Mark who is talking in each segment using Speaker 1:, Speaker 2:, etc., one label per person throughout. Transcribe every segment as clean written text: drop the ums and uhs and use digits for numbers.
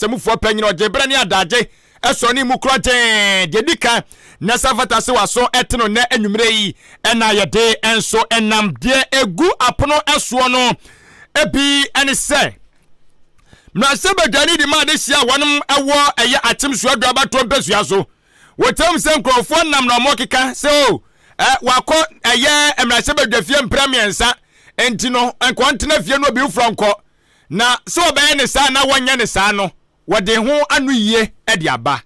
Speaker 1: sɛmufoɔ panyin ɔgye berɛ ne adagye ɛsɔ ne mu korɔ gyee. Deɛ di kan na sɛ fata sɛ waso ɛte no nnɛ anwummerɛ yi ɛna yɛde nso ɛnam deɛ egu apono ɛsoɔ no ebi ɛne sɛ mmarahyɛbadwani de ma adehyia a wɔnom ɛwɔ ɛyɛ Akyem Suaduro abatoɔ mpɛsua so. Wɔkyerɛ mu sɛ nkurɔfoɔ nam na wɔn keka sɛ o ɛ wakɔ ɛyɛ mmarahyɛbadwa fie mprɛ 3 nti no nkɔ ntena fie no obi foforɔ nkɔ, na sɛ wɔbɛyɛ ne saa na wɔnyɛ ne saa no, wɔde ho ano yie de aba.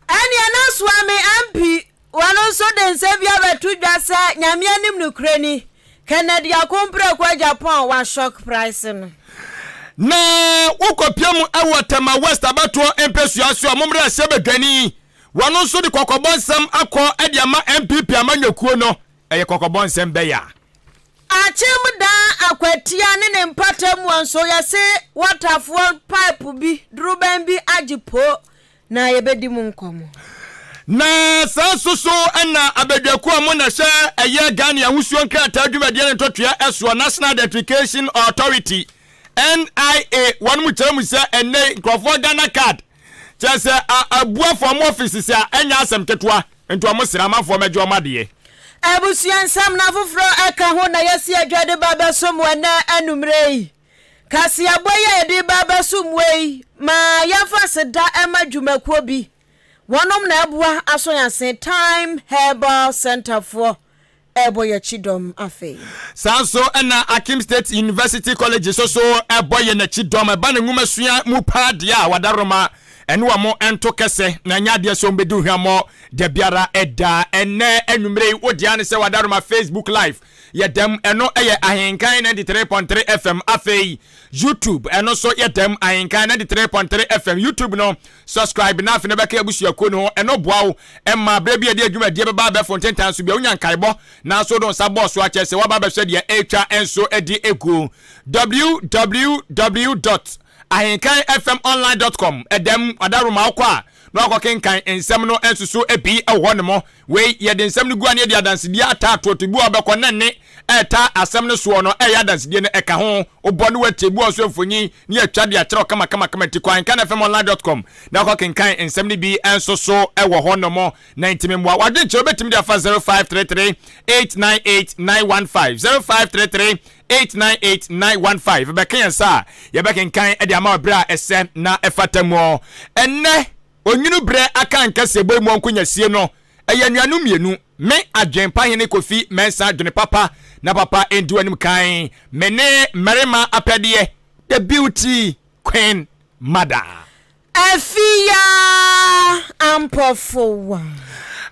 Speaker 2: Ɛneɛ na Suame MP wɔno nso de nsɛm bi abɛto dwa sɛ Nyame anim nokorɛ ni, Kennedy Akompreko Agyapong wa shock price no.
Speaker 1: Na wokɔpia mu ɛwɔ Tema West abatoɔ mpɛsua so a, mommrɛ ahyɛ badwani wɔno nso de kɔkɔbɔ nsɛm akɔ de ama NPP amanyɔkuo no. Ɛyɛ kɔkɔbɔ nsɛm bɛyɛ a
Speaker 2: Akyem Dan Akwatia ne ne mpatamuo nso yɛse wɔtafoɔ pipe bi dorobɛn bi agye po na yɛbɛdi mu nkɔmmɔ.
Speaker 1: Na saa nso so ɛna abadwakuo a mo na hyɛ ɛyɛ Ghana ahosuo nkrataa dwumadie ne ntɔtoa ɛsoɔ, National Identification Authority, NIA, wɔn mu kyerɛ mu sɛ ɛnɛ nkurɔfoɔ Ghana Card kyerɛ sɛ abu afɔ ɔmo offices a ɛnyɛ asɛm ketewa, nti ɔmo srɛ amanfoɔ mɛgye ɔmo adeɛ.
Speaker 2: Abusua nsɛm na foforɔ ɛka ho na yɛsi adwa de ba bɛsom wɔ ɛnɛ anummerɛ yi. Kaseabɔ yi a yɛde ba bɛsom wɔ yi ma yɛmfa seda ɛma dwumakuo bi. Wɔnom na ɛboa aso yɛn ase, Time Herbal Centerfoɔ ɛbɔ yɛn akyi dɔm afei.
Speaker 1: Saa nso ɛna Akim State University College so ɛbɔ yɛn akyi dɔm. Ɛba ne nwoma sua mu paa deɛ a, wadaroma ɛne wɔn nto kɛsɛ na ɛnyɛ adeɛ sɛ wɔn bɛdi hwammɔ da biara ɛda. Ɛnɛ anwummerɛ yi wodeɛ ne sɛ wadaroma Facebook Live yɛdɛm, ɛno ɛyɛ Ahenkan 93.3 FM. Afei YouTube ɛno nso yɛdɛm, Ahenkan 93.3 FM YouTube no. Subscribe na afei na bɛka abusuakuo no ho. Ɛno boa wo ɛma berɛ bi a yɛde adwumadie bɛba abɛfo ntentan so bia wonya nkaebɔ, nanso wode wo nsa bɔɔ so akyɛ sɛ woaba bɛhwɛ deɛ ɛretwa nso de egu. www.ahenkanfmonline.com ɛdɛm adaroma wokɔ a na wakɔkenkan nsɛm no nso so bi wɔ hɔ nom. Wei yɛde nsɛm no gu a ne yɛde adansedie ataatoto bi a wɔbɛkɔ na ne ɛta asɛm no soɔ no ɛyɛ adansedie no ɛka ho. Wobɔ ne watie bi wɔ so mfonyin ne yɛatwa de akyerɛw kamakamakama, nti kɔ ahenkanfmonline.com na wakɔkenkan nsɛm no bi nso so ɛwɔ hɔ nom. Na ntimi mmoa wadwenkyerɛ wobɛtumi de afa 0533 898 915, 0533 898 915. Bɛka yɛn nsa a yɛbɛkenkan de ama berɛ a ɛsɛ na ɛfata mu. Ɛnnɛ onwunu berɛ aka nkɛseɛ bɔ mu nkonyasie no ɛyɛ anuanom mmienu. Me Adwenpahene Kofi Mɛnsa dwene papa na papa ndi w'anim kan. Me ne mmarima apɛdeɛ, the beauty queen mother.
Speaker 2: Afia Ampɔfowa.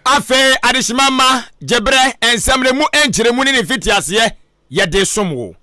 Speaker 1: Afei adehyema ma gyeberɛ nsɛm no mu nkyerɛmu ne ne mfitiaseɛ yɛde som wo.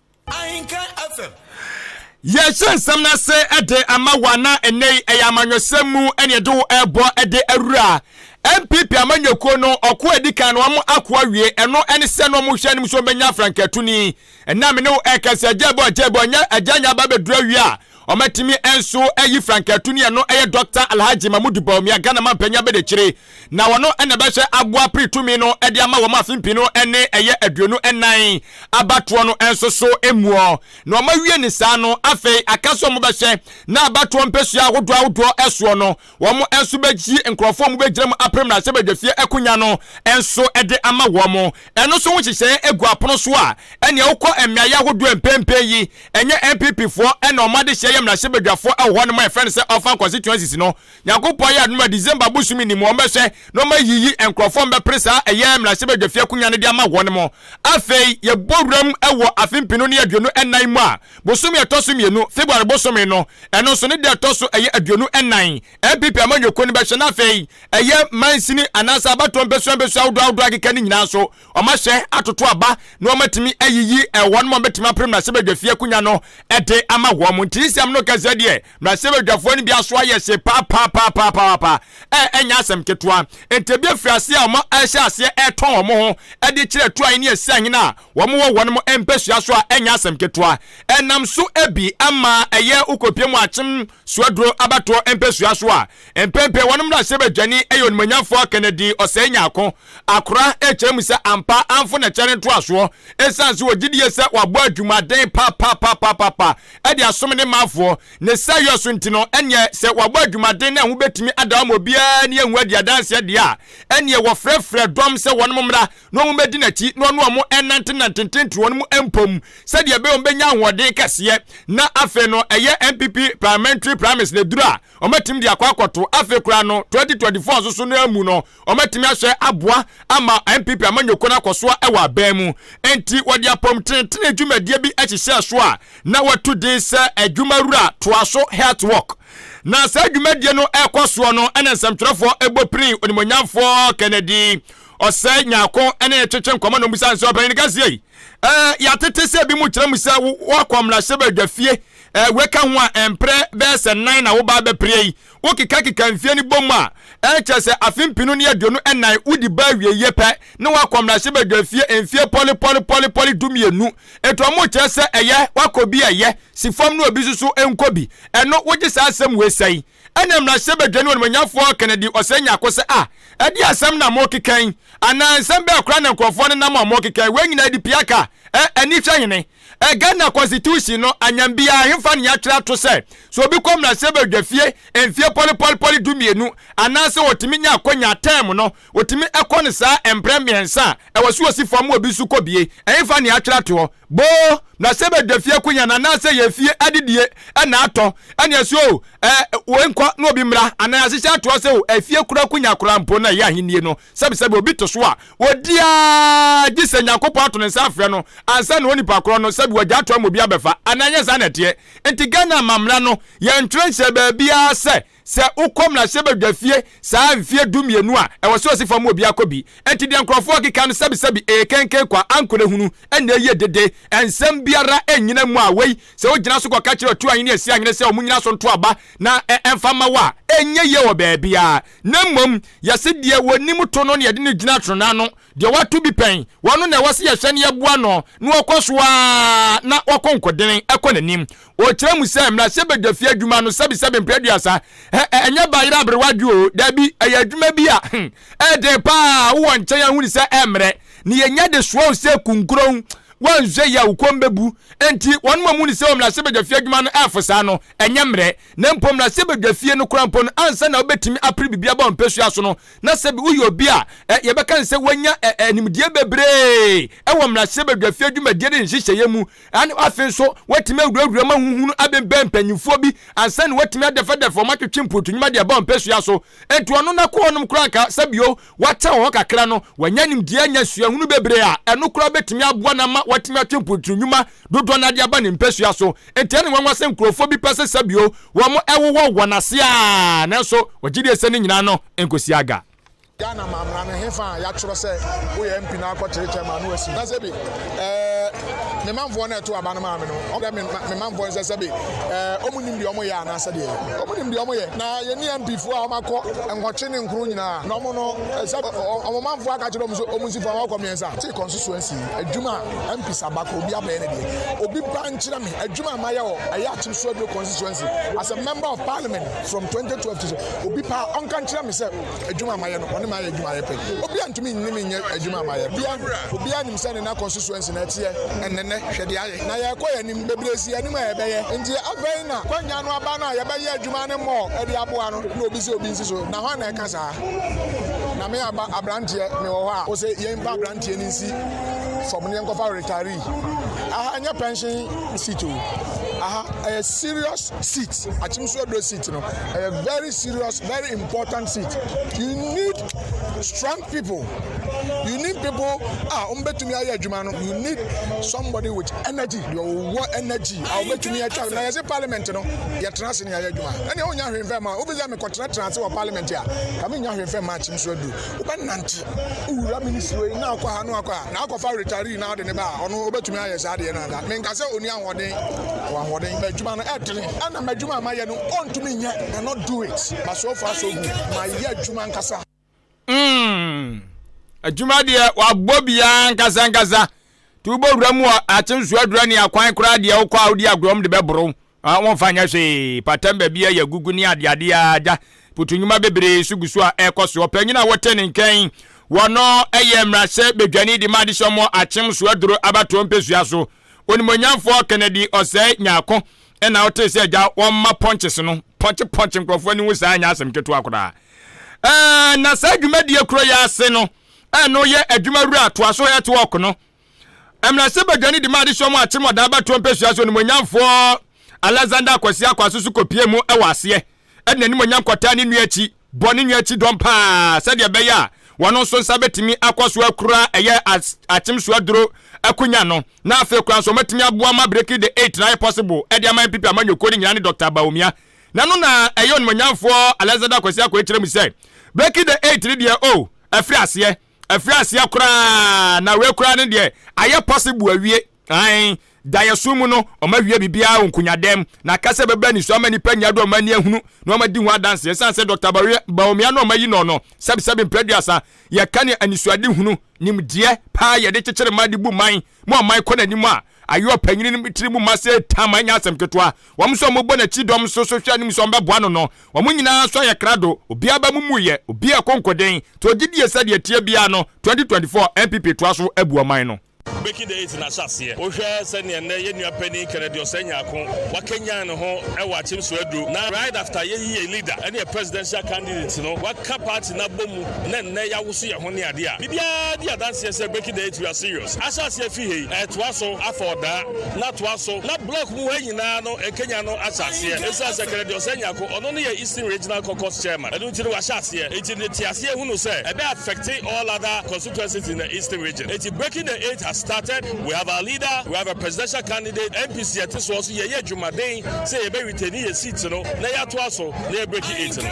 Speaker 1: Yɛhyɛ nsɛm no ase de ama wo ana ɛnnɛ yi ɛyɛ amanyɔsɛm mu ɛne ɛde wo ɛrebɔ de awura NPP amanyɔkuo no. Ɔko a ɛdi kan no wɔn ako awie, ɛno ɛne sɛ no wɔn hwɛ anim so wɔbɛnya afrankatuni. Ɛnna me ne wo ɛka sɛ agya bɔ nyɛ agya nya aba bɛduru awie a ɔmatumi nso ayi frankatuni, ɛno ɛyɛ Dr. Alhaji Mahmudu Bawumia, Ghana mampanyin abɛdekyire, na wɔno ɛna bɛhyɛ aboa pere tumi no ɛde ama wɔn afe mpinu ne ɛyɛ 24 abatoɔ no nso so emuɔ. Na wɔn awie ne saa no, afei aka sɛ wɔn bɛhyɛ na abatoɔ mpɛsua ahodoɔ ahodoɔ ɛsoɔ no, wɔn nso bɛgyi nkurɔfoɔ a wɔbɛgyina mu apere mmarahyɛbadwafie akonnwa no nso de ama wɔn. Ɛno nso ho nhyehyɛeɛ egu apono so a ɛnea wokɔ mmeaeɛ ahodoɔ mpɛmpɛn yi, ɛnyɛ NPP foɔ ɛna wɔn adehyɛ yɛ mmarahyɛbadwafoɔ ɛwɔ hɔ nom a yɛfrɛ no sɛ orphan constituencies no. Nyankopɔn yɛ adom a, December bosome ni mu wɔn bɛhwɛ na wɔn ayiyi nkurɔfoɔ a wɔbɛpere saa ɛyɛ mmarahyɛbadwafie akonnwa no de ama wɔn mo. Afei yɛbɔ wuram ɛwɔ afe 2024 mu a, bosome ɛtɔ so 2, February bosome no, ɛno nso ne deɛ ɛtɔ so ɛyɛ 24, NPP amanyɔkuo no bɛhwɛ na afei ɛyɛ mansini anaasɛ abatoɔ mpɛsua mpɛsua ahodoɔ ahodoɔ akeka no nyinaa nso wɔahyɛ atoto aba na wɔatumi ayiyi ɛwɔ no ma wɔbɛtumi apere mmarahyɛbadwafie akonnwa no ɛde ama wɔn. Nti nsɛm no kɛsɛ deɛ mmarahyɛbadwafoɔ no bi aso ayɛ hye paapaapaapaa ɛ ɛnyɛ asɛm ketewa. Nti ebi afiri aseɛ a wɔn ɛhyɛ aseɛ ɛretɔn wɔn ho ɛde kyerɛ to ahene asi ahene a wɔn wɔ wɔn mpɛsua so a ɛnyɛ asɛm ketewa. Ɛnam so ebi ama ɛyɛ wokɔpie mu Akyem Suaduro abatoɔ mpɛsua so a, mpɛmpɛ wɔn mmarahyɛbadwani ɛyɛ Onimonyamfoɔ Kennedy Ɔsɛe Nyarko Akora ɛkyerɛ mu sɛ ampa amfo na kyɛre ntoasoɔ ɛsiane sɛ wɔgye die sɛ wabɔ adwumaden papapapapa ɛde asom ne manfoɔ. ɔmanfoɔ. Ne sayɔ so nti no, ɛneɛ sɛ wɔabɔ adwumaden na ɛho bɛtumi ada hɔ ma obiara ani ahu adi adanseɛ deɛ a, ɛneɛ wɔfrɛfrɛ dɔm sɛ wɔnom mmra na wɔn mmɛdi n'akyi na ɔne wɔn nnantenante ntententoɔ no mu mpom sɛdeɛ ɛbɛyɛ wɔn bɛnya ahoɔden kɛseɛ na afei no ɛyɛ NPP parliamentary primaries na ɛduru a wɔatumi de akɔ akɔto. Afei koraa no 2024 nso so no amu no wɔatumi ahwɛ aboa ama NPP amanyɔkuo no akɔ so wɔ aban mu. Enti wɔde apɔmtenetene dwumadie bi hyehyɛɛ so a na wɔato din sɛ Adwumawura Toa So Health Walk. Na saa dwumadie no rekɔ soɔ no ɛna nsɛmtwerɛfoɔ bɔ pirii Onimuonyamfoɔ Kennedy Ɔsɛe Nyarko ne no twetwe nkɔmmɔ na ɔbisa no sɛ, Ɔpanyin kɛseɛ yi, ɛɛ yɛatete sɛ ebi mu kyerɛ mu sɛ woakɔ mmarahyɛbadwafie, ɛɛ wei ka ho a mprɛ bɛyɛ sɛ nan na woba abɛpere yi. Wokekakeka mfie no bɔ mu a, ɛkyerɛ sɛ afe 2024 wodi ba awieyɛ pɛ na woakɔ mmarahyɛbadwafie mfie pɔle pɔle pɔle pɔle 12. Enti wɔn kyerɛ sɛ ɛyɛ woakɔ bi a ɛyɛ, si fam na obi nso so nkɔ bi. Ɛno wogye saa asɛm wei sɛn? Ɛnna mmarahyɛbadwani onimuonyamfoɔ Kennedy Osei Nyarko sɛ, Ah, ɛdeɛn asɛm na morekeka yi? Anaa nsɛm bɛn koraa na nkurɔfoɔ no nam a wɔrekeka yi? Wei nyinaa de pia ka. Ɛ, ani hwɛ hene. Ɛ, Ghana constitution no, anyam biara, hefa na yɛatwerɛ ato sɛ, sɛ obi kɔ mmarahyɛbadwafie mfeɛ pɔlepɔlepɔle 12, anaasɛ ɔtumi nya akwanya, term no, ɔtumi kɔ no saa mprɛ mmiɛnsa a, ɛwɔ sɛ ɔsi fam ma obi nso kɔ bie? Ɛhefa na yɛatwerɛ ato hɔ? Boo, na sɛ bɛdwa fie akonya no anaasɛ yɛ fie adidie na atɔ ɛne ɛsɛ o, ɛ, wei nkɔ na obi mmra, anaa yɛahyehyɛ atoɔ sɛ o, afie koro akonya koraa mpo na ɛyɛ ahennie no, sɛbesɛbe obi te so a, ɔdi ara gye sɛ Nyankopɔn ato ne nsa afrɛ no ansa na onipa korɔ no sɛbe wagya ato ama obi abɛfa, anaa ɛnyɛ saa na ɛteɛ? Nti Ghana amammerɛ no, yɛntwerɛ nhyɛɛ baabiara sɛ Sɛ wokɔ mmarahyɛbadwafie saa mfeɛ 12 a, ɛwɔ sɛ ɔsi fam ma obiara kɔ bi. Enti deɛ nkurɔfoɔ rekeka no sɛbesɛbe ɛyɛ kenken kwa, ankorɛ hunu, ɛnna ɛyɛ dede. Nsɛm biara nnyina mu a wei, sɛ wogyina so kɔka kyerɛ Ɔtuahene ne Asiahene sɛ wɔnnyina so nto aba na ɛmfa mma wo a, ɛnyɛ yie wɔ baabiara. Na mmom, yɛse deɛ wɔnim to no na yɛde no gyina tronaa ano. Deɛ wato bi pɛn, wɔno na ɛwɔ sɛ yɛhwɛ na yɛboa no na ɔkɔ so ara na wakɔ nkoden kɔ n'anim. Ɔkyerɛ mu sɛ mmarahyɛbadwafie adwuma no sɛbesɛbe mprɛ aduasa, ɛ, ɛnyɛ bayerɛ aberewa dwo o, dabi, ɛyɛ adwuma bi a, hmm, ɛyɛ den paa, wowɔ nkyɛn a hunu sɛ ɛmmerɛ, na yɛnya de soa wo sɛ kunkuron, woanhwɛ yie a wo kɔn bɛbu. Enti wɔn a wɔhunu sɛ wɔ mmarahyɛbadwafie adwuma no ɛfo saa no, ɛnyɛ mmerɛ. Na mpo mmarahyɛbadwafie no koraa mpo no, ansa na wobɛtumi apere biribi aba wo mpasua so no, na sɛ woyɛ obi a yɛbɛka no sɛ wanya nimdeɛ bebree wɔ mmarahyɛbadwafie dwumadie ne nhyehyɛeɛ mu, ɛne afei nso watumi awurawura mu ahuhunu abɛnbɛn mpanyinfoɔ bi ansa na watumi adɛfɛdɛfɛ wɔn atwetwe mpurutu nnwuma de aba wɔn mpasua so. Enti ɔno n'akɔ hɔnom koraa nka sɛ bio wakyɛ wɔ hɔ kakra no, wanya nimdeɛ anya suahunu bebree a ɛno koraa bɛtumi aboa no ama watumi atwe mpurutu nnwuma dodoɔ no ara de aba ne mpasua so. Enti ɛne nwanwa sɛ nkurɔfoɔ bi pɛ sɛ sɛ bio wɔn wowɔ wɔn ase a, nanso wɔgye die sɛ ne nyinaa no nkɔsi aga.
Speaker 3: Ghana ma mmara no hefa a yɛatwerɛ sɛ woyɛ MP na akɔkyere chairman no asi na sɛbi ɛɛ me manfoɔ no ɛto aba no maa me no ɔmo dɛ me me manfoɔ no sɛ sɛbi ɛɛ ɔmo nim deɛ ɔmo yɛ anaasɛ deɛ ɔmo nim deɛ ɔmo yɛ na yɛni MP foɔ a ɔmo akɔ nwɔtwe ne nkron nyinaa na ɔmo no sɛ ɔmo manfoɔ aka kyerɛ ɔmo sɛ ɔmo nsi fam ɔkɔ mmiɛnsa te constituency adwuma a MP sabako obi abɛyɛ ne deɛ obi ba nkyerɛ me adwuma a mayɛ wɔ ɛyɛ akyem so aduro constituency as a member of parliament from 2012 to sɛ obi paa ɔnka nkyerɛ me sɛ adwuma a mayɛ no ɔne mayɛ adwuma ayɛ pɛ obi antumi nne me nyɛ adwuma a mayɛ bia obiara nim sɛ ne na constituency na ɛteɛ ɛnɛnɛ hwɛ deɛ ayɛ na yɛkɔ yɛ anim bebree si anim a yɛbɛyɛ nti afei na kwanya no aba no a yɛbɛyɛ adwuma no mmɔɔ ɛde aboa no na obi sɛ obi nsi so na hwan na ɛka saa na me aba aberanteɛ mewɔ hɔ a wo sɛ yɛmfa aberanteɛ no nsi fam ne yɛnkɔfa retiree aha ɛnyɛ pension seat o aha ɛyɛ serious seat akyem so aduro seat no ɛyɛ very serious very important seat you need strong people you need people a wɔn bɛtumi ayɛ adwuma no you need somebody with energy deɛ ɔwɔ energy a wɔbɛtumi atwa na yɛsɛ parliament no yɛtena ase ne yɛayɛ adwuma ɛnna wonya hwee mfɛ ma wobi sɛ mekɔtenatena ase wɔ parliament a ka menya hwee mfɛ ma akyem so aduro wobɛnante wowura ministry wei na akɔ ha na akɔ ha na akɔfa retiree na ɔde ne ba a ɔno wobɛtumi ayɛ saa deɛ no anka menka sɛ ɔni ahoɔden wɔ ahoɔden ma adwuma no ɛdene ɛna m'adwuma a mayɛ no ɔntumi nyɛ cannot do it but so far so good mayɛ adwuma ankasa.
Speaker 1: Mm, adwuma deɛ wabɔ biara ankasa ankasa. Nti wobɔ wura mu a akye nso adura ne akwan koraa deɛ wokɔ a wodi agorɔ wɔn de bɛboro. Ah, wɔmfa nyɛ hwee. Patam baabi a yɛagugu ne adeade a agya. Putu nnwuma bebree nso gu so a ɛrekɔ so. Ɔpanyin a wɔte ne nkan wɔ no yɛ mmarahyɛ badwani de ma adehyɛmmɔ akyem so aduro abatoɔ mpesua so. Onimuonyamfoɔ Kennedy Osei Nyarko. Ɛna wotee sɛ agya wɔmma punches no pɔnkye pɔnkye nkurɔfoɔ ani ho saa nyɛ asɛm ketewa koraa. Ɛɛ na saa dwumadie koro yi ase no ɛno yɛ adwuma wura toa so network no mmarahyɛbadwani de ma adehyɛ mu akyem ɔdan abatoɔ mpɛsua so onimuonyamfoɔ Alexander Akwasi Akwaso so kɔpie mu wɔ aseɛ ɛde n'animuonyam kɔtaa ne nua akyi bɔ ne nua akyi dɔm paa sɛdeɛ ɛbɛyɛ a wɔn nso nsa bɛtumi akɔ so akura ɛyɛ akyem so aduro akonya no na afei koraa nso wɔatumi aboa ma breaking the eight na ayɛ possible ɛde ama NPP amanyɔkuo no nyinaa ne Dr. Bawumia na no na ɛyɛ onimuonyamfoɔ Alexander Akwasi Akwayi kyerɛ mu sɛ breaking the eight no deɛ o oh, afiri aseɛ afiri aseɛ koraa na wei koraa no deɛ ayɛ possible awie. Ae, daeɛso mu no, wɔawie biribiara wɔ nkonyadam, na kasa bɛba aniso ama nnipa nyinaa de wɔn ani ahunu na wɔadi ho adanse. Ɛsiane sɛ Dɔkta Bawumia na wɔayi no no, sɛbesɛbe mprɛ aduasa, yɛka ne anisoadehunu, nimdeɛ paa yɛde kyekyere man de bu man ma ɔman kɔ n'anim a, ayɛ ɔpanyin no tiri mu ma sɛ tam ɛnyɛ asɛm ketewa. Wɔn nso a wɔbɔ n'akyi dɔm nso so hwɛ anim sɛ wɔbɛboa no no, wɔn nyinaa nso ayɛ krado, obiara ba mu mmuiɛ, obiara ɛkɔ nkoden. Nti ɔgye die sɛ deɛ ɛteɛ biara no, 2024 NPP toa so abu ɔman no.
Speaker 4: Breaking the Eight no ahyɛaseɛ. Wohwɛ sɛdeɛ nnɛ yɛn nua panin Kennedy Osei Nyarko wakanyan ne ho wɔ Akyem Soaduro na right after yɛyi yɛn leader ne yɛn presidential candidate no waka party no abɔ mu na nnɛ yɛawoso yɛn ho ne adeɛ a biribiara di adanseɛ sɛ Breaking the Eight we are serious. Ahyɛaseɛ firi ha yi ɛretoa so afa Ɔdaa na atoa so na block mu ha nyinaa no nkanyan no ahyɛ aseɛ ɛsiane sɛ Kennedy Osei Nyarko ɔno ne yɛn Eastern Regional Caucus Chairman ɛno nti no wahyɛ aseɛ nti no te aseɛ hunu sɛ ɛbɛ affect all other constituencies in the Eastern Region. Enti breaking the eight has started, we have our leader, we have a presidential candidate, NPC yɛte soɔ nso yɛyɛ adwumaden sɛ yɛbɛ retain yɛ seat no na yɛatoa so na yɛ breaking eight no.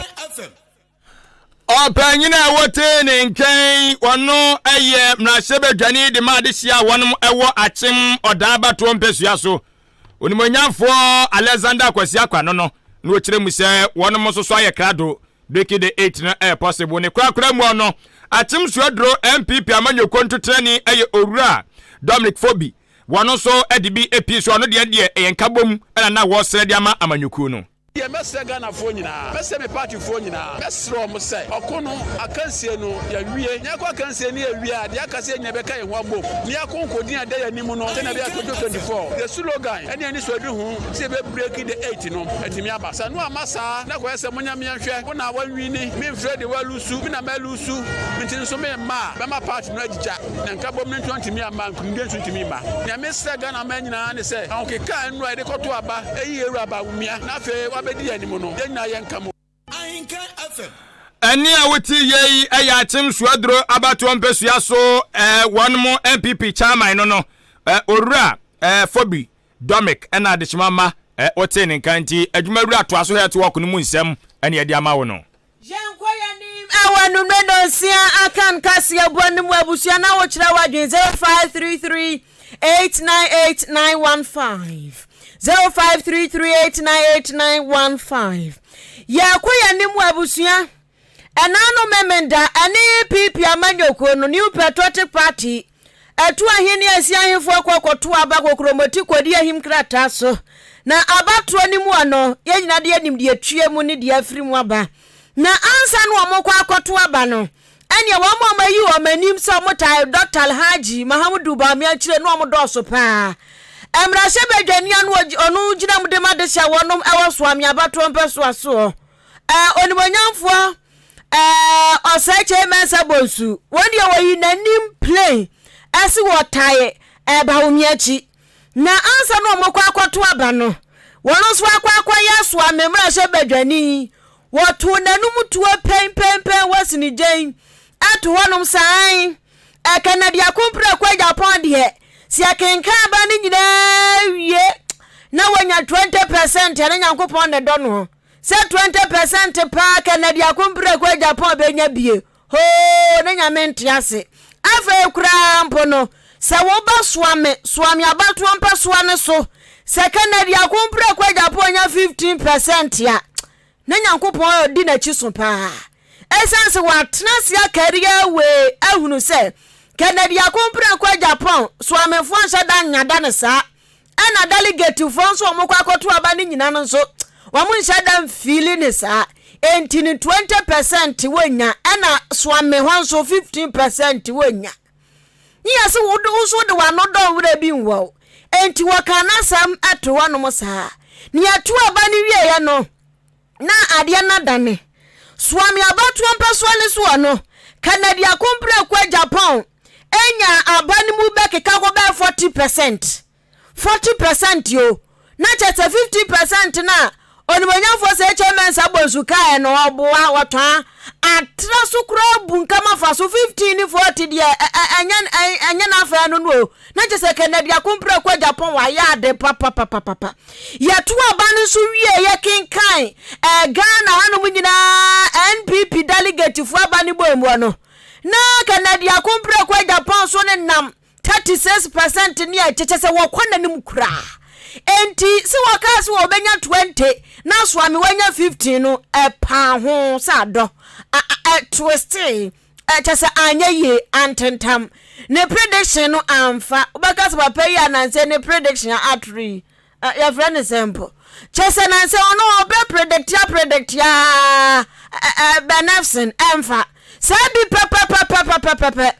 Speaker 1: Ɔpanyin a wɔte ne nkyɛn, ɔno yɛ mmarahyɛbadwani de ma adehyeɛ a wɔnom wɔ Akyem Ɔdan abatoɔ mpɛsua so. Onimuonyamfoɔ Alexander Akwasi Akwano no na ɔkyerɛ mu sɛ wɔnom nso so ayɛ krado. Breaking the eight no ɛyɛ possible. Ne korakora mu ɔno, Akyem Suaduro NPP amanyɔkuo ntotenani ɛyɛ Owura Dominic Fobi. Wɔn nso de bi pii so, ɔno deɛ deɛ ɛyɛ nkabom ɛna na wɔresrɛ de ama amanyɔkuo no.
Speaker 5: Deɛ mɛsrɛ Ghanafoɔ nyinaa, mɛsrɛ me partyfoɔ nyinaa, mɛsrɛ wɔn sɛ, ɔko no, akansie no, yɛawie. Na yɛkɔ akansie no yɛwie a, deɛ aka sɛ yɛn nyinaa bɛka yɛn ho abom na yɛako nkoden a ɛda yɛn anim no, sɛdeɛ ɛbɛyɛ a 2024, yɛn slogan ne anisoadehu sɛ yɛbɛ break the eight no, atumi aba. Sɛ ɛno amma saa na ɛkɔyɛ sɛ monyɛ meɛnhwɛ, wo na woawini, memfrɛ deɛ woalusu, me na malusu, nti nso memma a, bɛma party no agyigya, na nkabom no nso antumi amma, nkunimdie nso ntumi mma. Nea mesrɛ Ghana man nyinaa ne sɛ, ahokeka a nnora a yɛde kɔto aba, eyi Yɛwura Bawumia, na afei wabɛdi yɛn anim no, yɛn nyinaa yɛnka mu.
Speaker 1: Ahenkan FM. Ɛnne a wote yɛ yi yɛ Akyem Suaduro abatoɔ mpɛsua so wɔn mo NPP chairman no no, Owura Fobi Domic ɛna adehyema mma wotee ne nka nti adwumawura toa so health work no mu nsɛm ɛne ɛde ama wo no.
Speaker 2: Yɛnkɔ yɛn anim wɔ anwummerɛ nnɔnsia akan kaseɛbɔ no mu abusua na wokyerɛ w'adwene 0533 898 915 0533 898 915 Yɛkɔ yɛn anim wɔ abusua ɛnaano Memenda ɛne PP amanyɔkuo no New Patriotic Party Ɛto ahe ne asi ahefoɔ kɔ kɔto aba kokromoti kɔdi ahim krataa so. Na abatoɔ no mu ano, yɛn nyinaa deɛ nim deɛ ɛtue mu ne deɛ afiri mu aba. Na ansa na wɔn kɔ akɔto aba no, ɛneɛ wɔn a wɔayi wɔn anim sɛ wɔn tae Dɔkta Alhaji Mahamudu Bawumia akyire no wɔn dɔɔso paa. Mmarahyɛbadwani ano ɔno gyina mu de ma de hyɛ wɔnom ɛwɔ Soame abatoɔ mpɛsoa soɔ. Ɛɛ Onimuonyamfoɔ ɛɛ Ɔsɛe Kyei Mensah Bonsu, wɔn deɛ wɔyi n'anim plain ɛse wɔtae ɛɛ Bawumia akyi. Na ansa na wɔkɔ akɔto aba no, wɔn nso akɔ akɔyɛ Soame mmarahyɛbadwani. Wɔtoo n'anum tuo pɛnpɛnpɛn wɔ Sinigyen ɛto hɔnom saa. Kennedy Akompreko Agyapong deɛ, sɛ yɛkenkan aba no nyinaa wie na wɔnya 20 percent a, na Nyankopɔn na ɛdɔ noɔ. Sɛ 20 percent paa Kennedy Akompreko Agyapong bɛnya bie hoo ne Nyame nte ase. Afei koraa mpo no, sɛ woba Soame, Soame abatoɔ mpɛsoa no so, sɛ Kennedy Akompreko Agyapong nya 15 percent a, na Nyankopɔn di n'akyi so paa. Ɛsiane sɛ watena ase akari awei ahunu sɛ Kennedy Akompreko Agyapong, Soamefoɔ nhyɛ da nnya da no saa. Ɛna delegatefoɔ nso a wɔkɔ akɔto aba no nyina no nso wɔn nhyɛ da mfiili ne saa. Enti no 20% wɔnya, ɛna Soame hɔ nso 15% wɔnya. Ne yɛ se wo nso wode w'ano dɔ werɛ bi nwɔ wo. Enti wɔkaa n'asɛm to hɔnom saa. Na yɛto aba no wieɛ no, na adeɛ no adane. Suame abatoɔ mpɛsoa no soɔ no, Kennedy Akompreko Agyapong nyaa aba no mu bɛkeka kɔ bɛyɛ 40 percent. 40 percent o, na kyerɛ sɛ 50% no a onimuonyamfoɔ Sir H.A. Mensah Bonsu kaeɛ no, ɔboa wɔtɔn atra so koraa bu nkam afa so. 15 ne 40 deɛ, ɛnyɛ n'afɛ no no o. Na kyerɛ sɛ Kennedy Akompreko Agyapong wayɛ ade papapapapa. Yɛto aba no nso wie, yɛ kenkan Ghana hanom nyinaa NPP delegatefoɔ aba no bɔ mu no, na Kennedy Akompreko Agyapong so ne nam 36% ne a kyɛkyɛ sɛ wɔkɔ n'anim koraa. Enti sɛ wɔkaa sɛ wɔbɛnya 20 na Soame wanya 15 no, ɛpaa ho sɛ adɔ ɛtwistee, ɛkyɛ sɛ anyɛ yie, antentam ne prediction no amfa. Wobɛka sɛ papa yi anansɛ ne prediction atoro yi, yɛfrɛ ne sɛ mpo kyɛ sɛ nansɛ ɔno ɔbɛ predict a predict a benefsin ɛmfa saa bi pɛpɛpɛpɛpɛpɛ.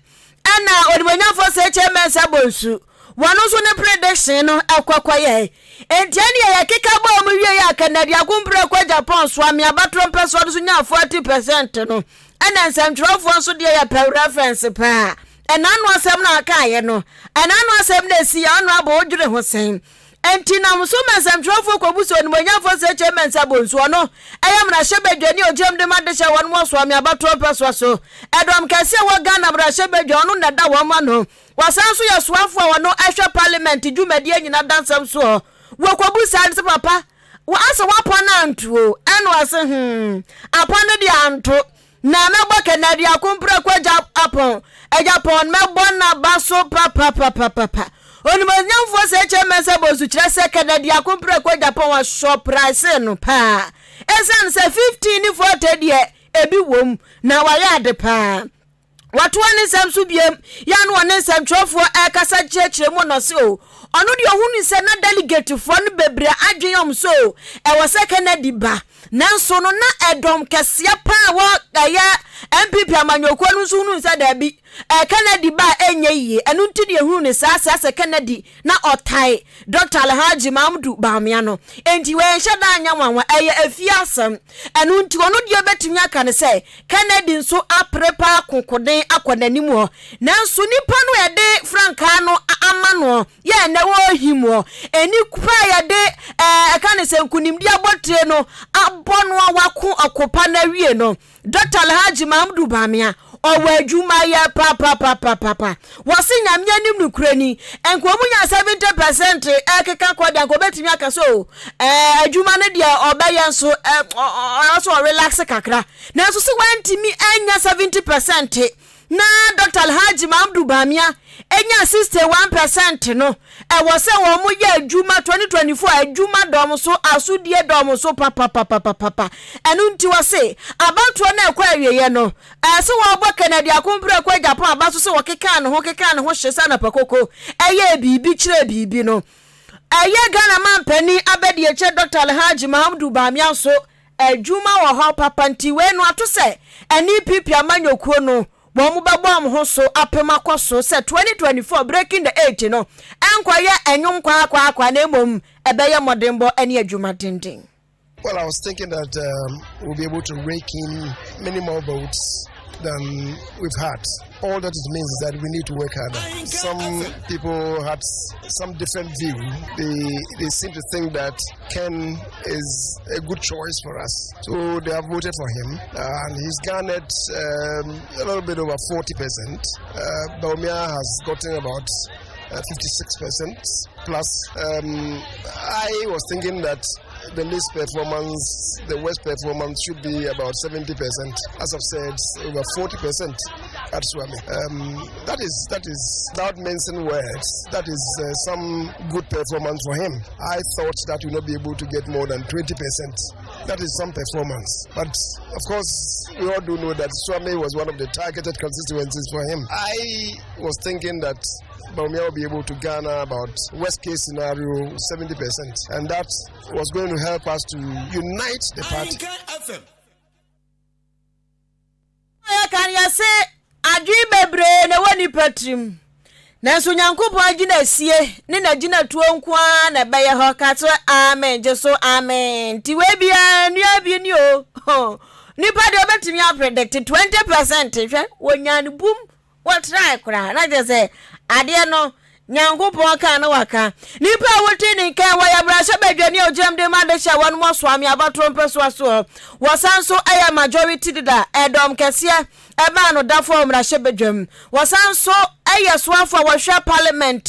Speaker 2: Ɛna onimuonyamfoɔ Sir H.A. Mensah Bonsu, wɔn nso ne prediction no ɛkɔkɔyɛe. Enti ɛneɛ yɛkeka bɔɔ mu wieɛ a, Kennedy Akompreko Agyapong Soame abatorɔ mpɛsoɔ no so nyaa 40% no. Ɛna nsɛntwerɛfoɔ nso deɛ, yɛpɛ reference paa. Ɛna ano asɛm no a akaeɛ no, ɛna ano asɛm no ɛsi yɛ ɔno abɔ wodwene ho sɛn? Enti nam so ma nsɛmtwerɛfoɔ kɔbu sɛ onimuonyamfoɔ Sir H.A. Mensah Bonsu, ɔno ɛyɛ mmarahyɛbadwani a ɔgyina mu de ma dehyɛ wɔn wɔ Soame abatoɔ mpɛsoa so ɛdɔm kɛseɛ wɔ Ghana mmarahyɛbadwa, ɔno na ɛda wɔn ano. Wɔsan nso yɛ soafoɔ a ɔno ɛhwɛ parliament dwumadie nyina dansɛm soɔ. Wɔkɔbu saa no sɛ, papa, asɛ woapɔ no anto o? Ɛna ɔse, apɔ no deɛ anto. Na mɛbɔ Kennedy Akompreko Agyapong, Agyapong, mɛbɔ n'aba so papapapapa. Onimuonyamfoɔ Sir H.A. Mensah Bonsu kyerɛ sɛ Kennedy Akompreko Agyapong wɔsɔpraese no paa. Ɛsiane sɛ 15 ne 40 deɛ ebi wom na wayɛ ade paa. Watoa ne nsɛm so biem yɛ ano ɔne nsɛmtwerɛfoɔ ɛrekasa kyerɛkyerɛ mu na ɔse o, ɔno deɛ ɔhunu sɛ na delegatefoɔ no bebree adwene ɔm so o, ɛwɔ sɛ Kennedy ba. Nanso no, na ɛdɔm kɛseɛ paa a wɔ ɛyɛ NPP amanyɔkuo no nso hunuu sɛ daabi, ɛɛ Kennedy ba a ɛnyɛ yie. Ɛno nti na yɛhunuu no saa saa sɛ Kennedy na ɔtae Dɔkta Alhaji Mahamudu Bawumia no. Enti wei ɛnhyɛ da nyɛ nwanwa, ɛyɛ efie asɛm. Ɛno nti ɔno deɛ ɔbɛtumi aka ne sɛ Kennedy nso apere paa kokoden akɔ n'anim hɔ. Nanso nipa no a yɛde frankaa no ama noɔ, Yɛ ɛnnɛ wɔrehim wɔ nnipa a yɛde ɛɛ ɛka ne sɛ nkunimdi abɔtire no abɔ no a wako ɔko pa no awie no. Dɔkta Alhaji Mahamudu Bawumia, ɔwɔ adwuma yɛ papapapapapa. Wɔse Nyame anim nokorɛ ni, nka wɔn nya 70% ɛkeka kɔ deɛ, nka wɔbɛtumi aka sɛ o ɛɛ adwuma no deɛ ɔbɛyɛ nso ɛ ɔyɛ sɛ ɔrelax kakra. Nanso sɛ wɔantumi anya 70% na Dɔkta Alhaji Mahamudu Bawumia nyaa 61 percent no, ɛwɔ sɛ wɔn yɛ adwuma 2024, adwuma dɔm so, asodie dɔm so papapapapapa. Ɛno nti wɔse abatoɔ no ɛkɔ awieɛ no, ɛsɛ sɛ wɔbɔ Kennedy Akompreko Agyapong aba so sɛ wɔkekaa ne ho kekaa ne ho hye sɛ anɔpa koko ɛyɛɛ biribi kyerɛɛ biribi no. Ɛyɛ Ghana manpanin abadiakyire Dɔkta Alhaji Mahamudu Bawumia nso adwuma wɔ hɔ papa nti wei no ato sɛ NPP amanyɔkuo no wɔn bɛbɔ wɔn ho so apem akɔ so sɛ 2024 Breaking the Eight no ɛnkɔyɛ ɛnwom kwaakwaakwa na mmom ɛbɛyɛ mmɔdenbɔ ne adwuma denden.
Speaker 6: Well, I was thinking that we'll be able to rake in many more votes than we've had. All that it means is that we need to work harder. Some people had some different view. They seem to think that Ken is a good choice for us. So they have voted for him, and he's garnered a little bit over 40%. Bawumia has gotten about 56% plus. I was thinking that the least performance, the worst performance should be about 70%. As I've said, over 40% at Suame. That is, without mincing words, that is some good performance for him. I thought that we'll not be able to get more than 20%. That is some performance. But of course, we all do know that Suame was one of the targeted constituencies for him. I was thinking that Bawumia will be able to garner about, worst case scenario, 70%. And that was going to help us to unite the party.
Speaker 2: Yɛka no, yɛse adwene bebree na ɛwɔ nipa tirim. Nanso Nyankopɔn agyinasie ne n'agyinatuo nko ara na ɛbɛyɛ hɔ. Ka sɛ, Amen. Gye so, Amen. Nti wei biara nnua bi ni o. Nipa deɛ ɔbɛtumi apredicte 20%, hwɛ, wɔnyaa no bum, wɔtrae koraa, na kyerɛ sɛ adeɛ no Nyankopɔn kaa na waka. Nipa a wote ne nka wɔyɛ mmarahyɛbadwani a ogyina mu de ma adehyɛ a wɔnom ɔsoame abatoɔ mpɛsoa soɔ. Wɔsan nso yɛ majority leader, ɛdɔm kɛseɛ ɛbaa no dafo wɔ mmarahyɛbadwam. Wɔsan nso yɛ soafo a wɔhwɛ parliament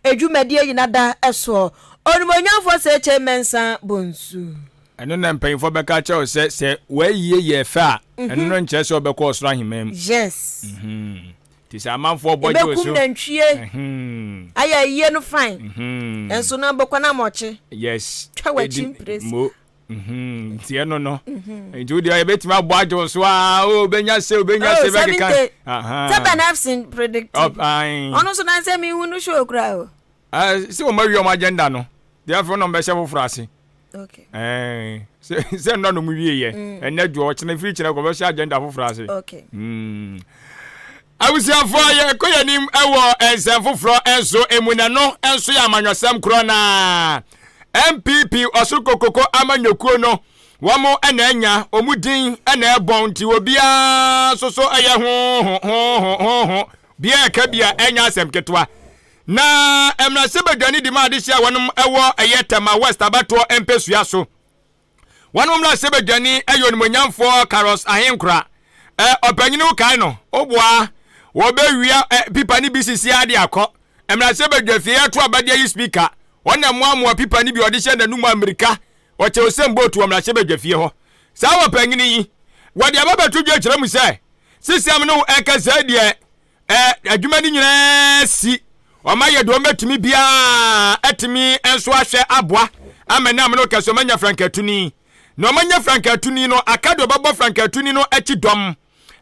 Speaker 2: dwumadie nyina da soɔ. Onimuonyamfoɔ Sekyei Mensah Bonsu.
Speaker 1: Ɛno na mpanyimfoɔ bɛka akyerɛ wo sɛ, sɛ w'ayie yɛ fɛ a, ɛno no nkyerɛ sɛ wobɛkɔ ɔsoro ahemman mu.
Speaker 2: Yes.
Speaker 1: Nti sɛ amanfoɔ bɔ gye wo so.
Speaker 2: Yɛbɛkum nantwie ayɛ ayie no fine. Nso na bɛkɔ na mɔkye.
Speaker 1: Yes.
Speaker 2: Twa w'akyi mpire.
Speaker 1: Mo. Nti ɛno no. Nti wo deɛ yɛbɛtumi abɔ agye wo so aa o bɛnya se o bɛnya se bɛkeka.
Speaker 2: Sɛ Ben Epson predict. Ɔno nso nansɛ mehu no show koraa o.
Speaker 1: Sɛ wɔn awie wɔn agenda no, deɛ afei wɔn bɛhyɛ foforɔ ase. Sɛ nnɔ nom wie yɛ, mm. ɛnɛ dwoɔ ɔkyena firi kyerɛ kɔ bɛhyɛ agenda foforɔ ase. Mm. Abusuafoɔ yɛkɔ yɛn anim wɔ nsɛm foforɔ nso emu na no nso yɛ amanyɔsɛm korɔ na NPP ɔsoro kokoko amanyɔkuo no wɔn na anya wɔn din na ɛbɔn nti obiara nso so ɛyɛ ho ho ho ho ho biara ɛka bi a ɛnya asɛm ketewa. Na mmarahyɛbadwa no di ma adehye a wɔnom wɔ ɛyɛ Tema West abatoɔ mpesua so. Wɔnom mmarahyɛbadwani yɛ onimonyamfoɔ Carlos Ahenkora. Ɛ ɔpanyini wo kae no, woboa wɔbɛwia ɛ pipa no bi sisi ade akɔ. Mmarahyɛbadwa fie yɛto aba de ayi speaker. Wɔn na mmoamoa pipa no bi ɔde hyɛ n'anum a mmirika ɔkyɛ Usain Bolt wɔ mmarahyɛbadwa fie hɔ. Saa ɔpanyini yi, wɔde aba bɛto dwa kyerɛ mu sɛ, sisi a me ne wo ɛka saa deɛ Ɛ, adwuma no nyinaa si. Wɔayɛ deɛ wɔbɛtumi biara atumi nso ahwɛ aboa ama ne amene kɛse wɔanya frankatuni. Na wɔanya frankatuni no, aka deɛ ɔbɛbɔ frankatuni no akyi dɔm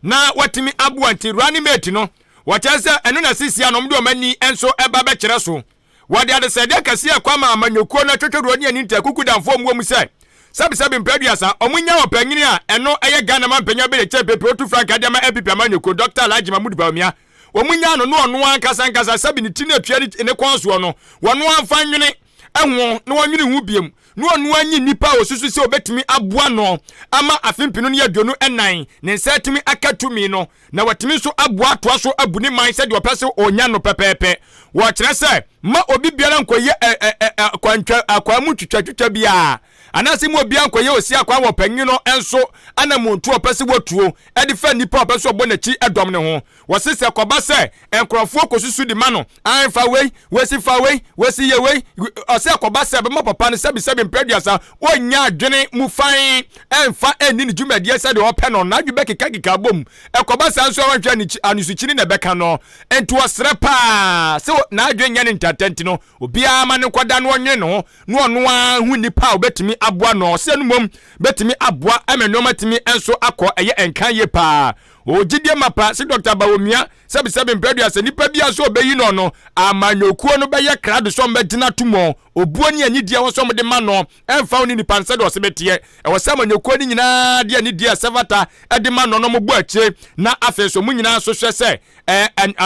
Speaker 1: na watumi aboa nti running mate no, wɔkyerɛ sɛ ɛno na sisi a na wɔde wɔn ani nso ɛba bɛkyerɛ so. Wɔde adesrɛdeɛ kɛseɛ rekɔ ama amanyɔkuo no atwetwedoɔ ne ani ntakukudanfoɔ mmoa mu sɛ, sɛbesɛbe mprɛ aduasa, wɔnnya ɔpanyin a ɛno yɛ Ghana manpanyin abɛdiakyire Pepe Otu frankaa de ama NPP amanyɔkuo, Dɔkta Alhaji Mahmood Bawumia. Wɔnnya no na ɔno ankasa ankasa, sɛbe ne ti no atua ne kɔn soɔ no, wɔno amfa nnwene ho na wɔnwene ho biom, na ɔno anyi nnipa a ɔsusu sɛ ɔbɛtumi aboa no ama afe mpenu ne 24 ne nsa atumi aka tumi no. Na watumi nso aboa atoa so abu ne man sɛdeɛ ɔpɛ sɛ ɔnya no pɛpɛɛpɛ. Wɔkyerɛ sɛ, mma obi biara nkɔyɛ ɛ ɛ ɛ akwantwa akwaa mu twitwatwitwa biara, anaasɛ mma obiara nkɔyɛ osi akwaa wɔ ɔpanyin no nso anammɔntuo a ɔpɛ sɛ wɔtuo de fa nnipa a ɔpɛ sɛ ɔbɔ n'akyi dɔm no ho. Wɔse sɛ ɛkɔba sɛ nkurɔfoɔ kɔsusu de ma no, ae fa wei, wɔsi fa wei, wɔsi yɛ wei, ɔsɛ ɛkɔba sɛ ɛbɛma papa no sɛbisɛbi mprɛ aduasa, ɔnnya adwene mu fann ɛmfa ɛnni ne dwumadie sɛdeɛ ɔpɛ no, n'adwene bɛkekakeka abom. Ɛkɔba saa nso a wanhwɛ a anusukyini na ɛbɛka no. Enti ɔsrɛ paa sɛ n'adwene nyɛ no ntanta nti no, obiara ma no nkɔda na ɔnwene ne ho na ɔno ara hu nnipa a ɔbɛtumi aboa no. Ɔsɛ no mmom bɛtumi aboa ma nneɛma atumi nso akɔ ɛyɛ nkan yie paa. Ɔwɔ gyidie mapa sɛ Dɔkta Bawumia sɛbesɛbe mprɛ aduasa nnipa biara sɛ ɔbɛyi no no, amanyɔkuo no bɛyɛ krado sɛ wɔbɛgyina ato mu, obuo ne anidie a ɛwɔ sɛ wɔde ma no, ɛmfa ho ne nipa no sɛdeɛ ɔse bɛteɛ. Ɛwɔ sɛ amanyɔkuo no nyinaa de anidie a ɛsɛ fata de ma no na wɔbɔ akyire, na afei nso wɔn nyinaa nso hwɛ sɛ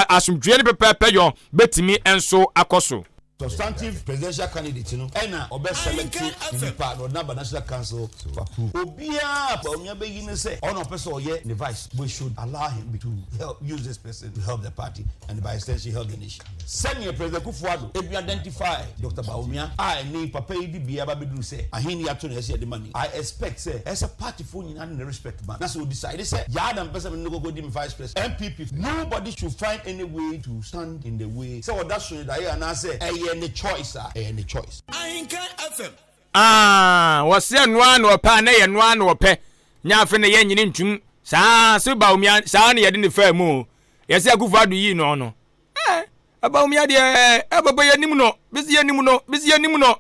Speaker 1: asomdwoeɛ ne pɛpɛɛpɛyɔ bɛtumi nso akɔ so.
Speaker 7: Substantive presidential candidate no ɛna ɔbɛ select ne nipa na ɔde no aba national council to approve. Obiara a Bawumia bɛyi no sɛ ɔno na ɔpɛ sɛ ɔyɛ ne vice, we should allow him to help use this person to help the party and by extension help the nation. Sɛdeɛ President Kufuor Addo ebi identify Doctor Bawumia a ɛnnɛ yi papa yi dibea aba abɛduru sɛ ahenni ato na ɛsɛ yɛde ma no yi, I expect sɛ ɛsɛ sɛ party foɔ nyinaa de ne respect ma na sɛ ɔdecide sɛ yaa na mepɛ sɛ mene no kɔkɔdi me vice president, NPP, nobody should find any way to stand in the way sɛ ɔda so daeɛ anaasɛ ɛyɛ ne choice a, ɛyɛ ne choice.
Speaker 1: Ahenkan FM. Ah, wɔse ɛno ara na ɔpɛ a na ɛyɛ ɛno ara na ɔpɛ. Nyɛ afe na yɛnyini ntum. Saa se Bawumia saa na yɛde ne faa mu o. Yɛse Akufo Addo yii no no. Eh, Bawumia deɛ eh, eh papa yɛnim no, bisi yɛnim no, bisi yɛnim no.